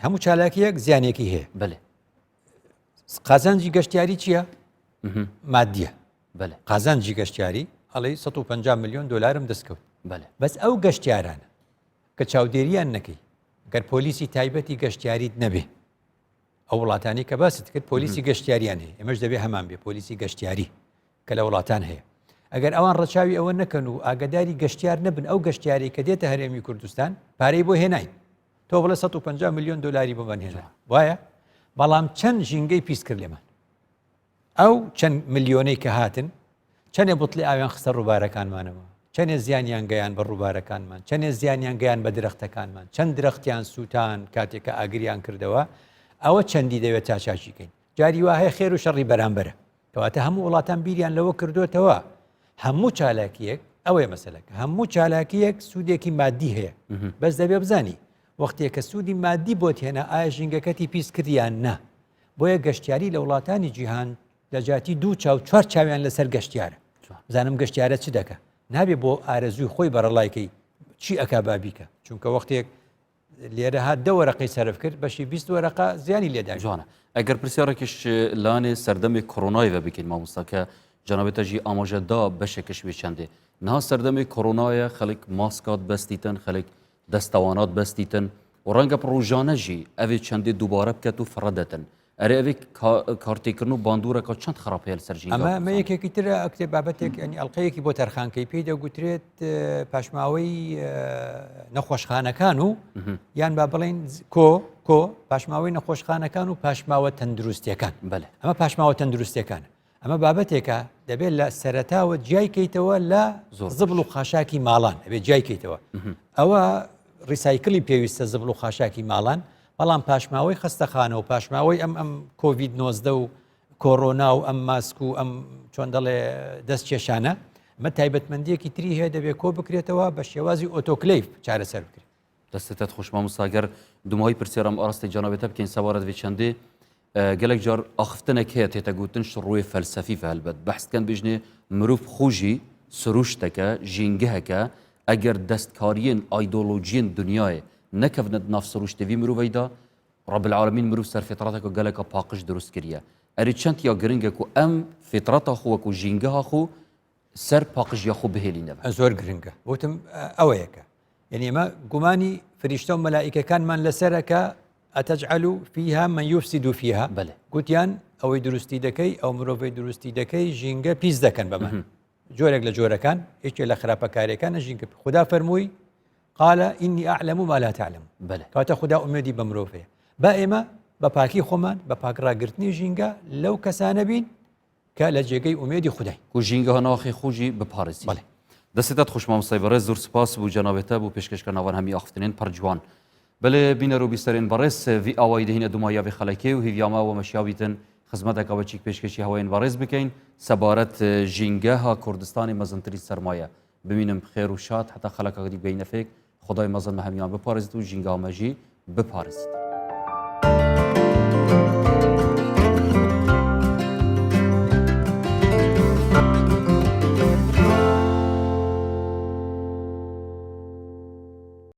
hemû çalakiyek ziyanekî heye. Belê. Qazancî geştyarî çi ye? Maddiye. Belê. Qazancî geştyarî alê 150 milyon dolarım dest kewt. Belê. Bes ew geştyarane کە چاودێریان نەکەی گەر پۆلیسی تایبەتی گەشتیاریت نەبێ ئەو وڵاتانی کە باست کرد پۆلیسی گەشتیاریان هەیە ئێمەش دەبێ هەمان بێ پۆلیسی گەشتیاری کە لە وڵاتان هەیە ئەگەر ئەوان ڕەچاوی ئەوە نەکەن و ئاگداری گەشتیار نەبن ئەو گەشتیاری کە دێتە هەرێمی کوردستان پارەی بۆ هێناین تۆ بڵێ 150 میلیۆن دلاری بۆ من هێنا وایە بەڵام چەند ژینگەی پیس کرد لێمان ئەو چەند ملیۆنەی کە هاتن چەندێ بوتڵی ئاویان خستە ڕووبارەکانمانەوە چەندێ زیانیان گەیان بە ڕووبارەکانمان چەندێ زیانیان گەیان بە درەختەکانمان چەند درەختیان سووتان کاتێک کە ئاگریان کردەوە ئەوە چەندی دەوێت تا چاکیکەین جاری وا هەیە خێر و شەڕی بەرامبەرە کەواتە هەموو وڵاتان بیریان لەوە کردوێتەوە هەموو چالاکیەک ئەوەیە مەسەلەکە هەموو چالاکیەک سوودێکی مادی هەیە بەس دەبێ بزانی وەختێک کە سوودی مادی بۆت هێنا ئایا ژینگەکەتی پیس کردیان نا بۆیە گەشتیاری لە وڵاتانی جیهان لە جیاتی دوو چاو چوار چاویان لەسەر گەشتیارە بزانم گەشتیارە چ دەکە نابێ بۆ ئارەزووی خۆی بەرەڵایکەی چی ئەک بابیکە چونکە وەختێک لێرە هات دە وەرەقەی سەرف کرد بەشی 20 وەرەقە زیانی لێدا جوانە ئەگەر پرسیارێکیش لانێ سەردەمی کۆرۆنای بە بکەین مامۆستا کە جەنابێتە ژی ئاماژە دا بەشێکش وێ چەندێ نها سەردەمی کۆرۆنایە خەڵک ماسکات بەستیتن خەڵک دەستەوانات بەستیتن و ڕەنگە پڕۆژانە ژی ئەوێ چەندێ دووبارە بکەت و فڕە دەتن ئەرێ ئەوێ کارتێکردن و باندورەکە چەند خراپ هەیە لەسەر ژینگە ئەمە ئەمە یەکێکی ترە ئەکتێ بابەتێک ینی ئەڵلقەیەکی بۆ تەرخانکەی پێی دەگوترێت پاشماوەی نەخۆشخانەکان و یان با بڵین کۆ کۆ پاشماوەی نەخۆشخانەکان و پاشماوە تەندروستیەکان بەێ ئەمە پاشماوە تەندروستیەکان ئەمە بابەتێکە دەبێت لە سەرەتاوە جیای کەیتەوە لە زبڵ و خاشاکی ماڵان ئەبێت جیای کەیتەوە ئەوە ڕیسایکلی پێویستە زبڵ و خاشاکی ماڵان بەڵام پاشماوەی خەستەخانە و پاشماوەی ئەم ئەم کۆڤید 19 و کۆرۆنا و ئەم ماسک و ئەم چۆن دەڵێ دەست کێشانە ئەمە تایبەتمەندیەکی تری هەیە دەبێت کۆ بکرێتەوە بە شێوازی ئۆتۆکلەیف چارەسەر بکرێت. دەستتت خۆش مامۆستا گەر دوماهی پرسیارم ئاراستەی جەنابێتە بکەین سەبارەت vê çendê gelek car axiftinek heye tête gotin ji rûyê felsefî ve helbet behs dikin bêjinê mirov xwe jî sirûşteke jîngeheke eger destkariyên aydolojiyên dinyayê nekevine di nav sirûştê vî miroveyî de Rebbil Alemîn mirov ser fitrateke geleka paqij dirust kiriye. Erê çend ya giring e ku em fitrata xwe wekû jîngeha xwe ser paqijiya xwe bihêlîne ve. Zor giring e. Gotim eweyeke. یعنی ئێمە گومانی فریشتە و مەلائیکەکانمان لەسەرە کە ئەتەجعل فيها من يفسد فيها بەلێ. گوتیان ئەوەی دروستی دەکەی ئەو مرۆڤەی دروستی دەکەی ژینگە پیس دەکەن بەمان جۆرێک لە جۆرەکان یەکێ لە خراپەکاریەکانە ژینگە خودا فەرمووی قال إني أعلم ما لا تعلم بەلێ. کەواتە خودا ئومێدی بە مرۆڤ هەیە با ئێمە بە پاکی خۆمان بە پاک ڕاگرتنی ژینگە لەو کەسانە بین کە لە جێگەی ئومێدی خودای. کو ژینگەها ناخی خو ژی بپارێزی. بەڵێ. دەستێتەت خوش مامۆستای بەڕێز زۆر سپاس بو جەنابێتە بو پێشکەشکردنا وان هەمی ئاخفتنێن پڕ جوان. بەلێ بینەر و بیسەرێن بەڕێز ڤی ئاوایی دهینە دوماییا ڤێ خەلەکێ و هیڤیا مە وە مەشیاویتن خزمەتەکا بەچیک پێشکەشی هەوەێن بەڕێز بکەین سەبارەت ژینگەها کوردستانێ مەزنترین سەرمایە بمینن بخێر و شاد هەتا خەلەکا دی بگەینە فێک خودای مەزن مە هەمیان بپارێزیت و ژینگەها مە ژی بپارێزیتن.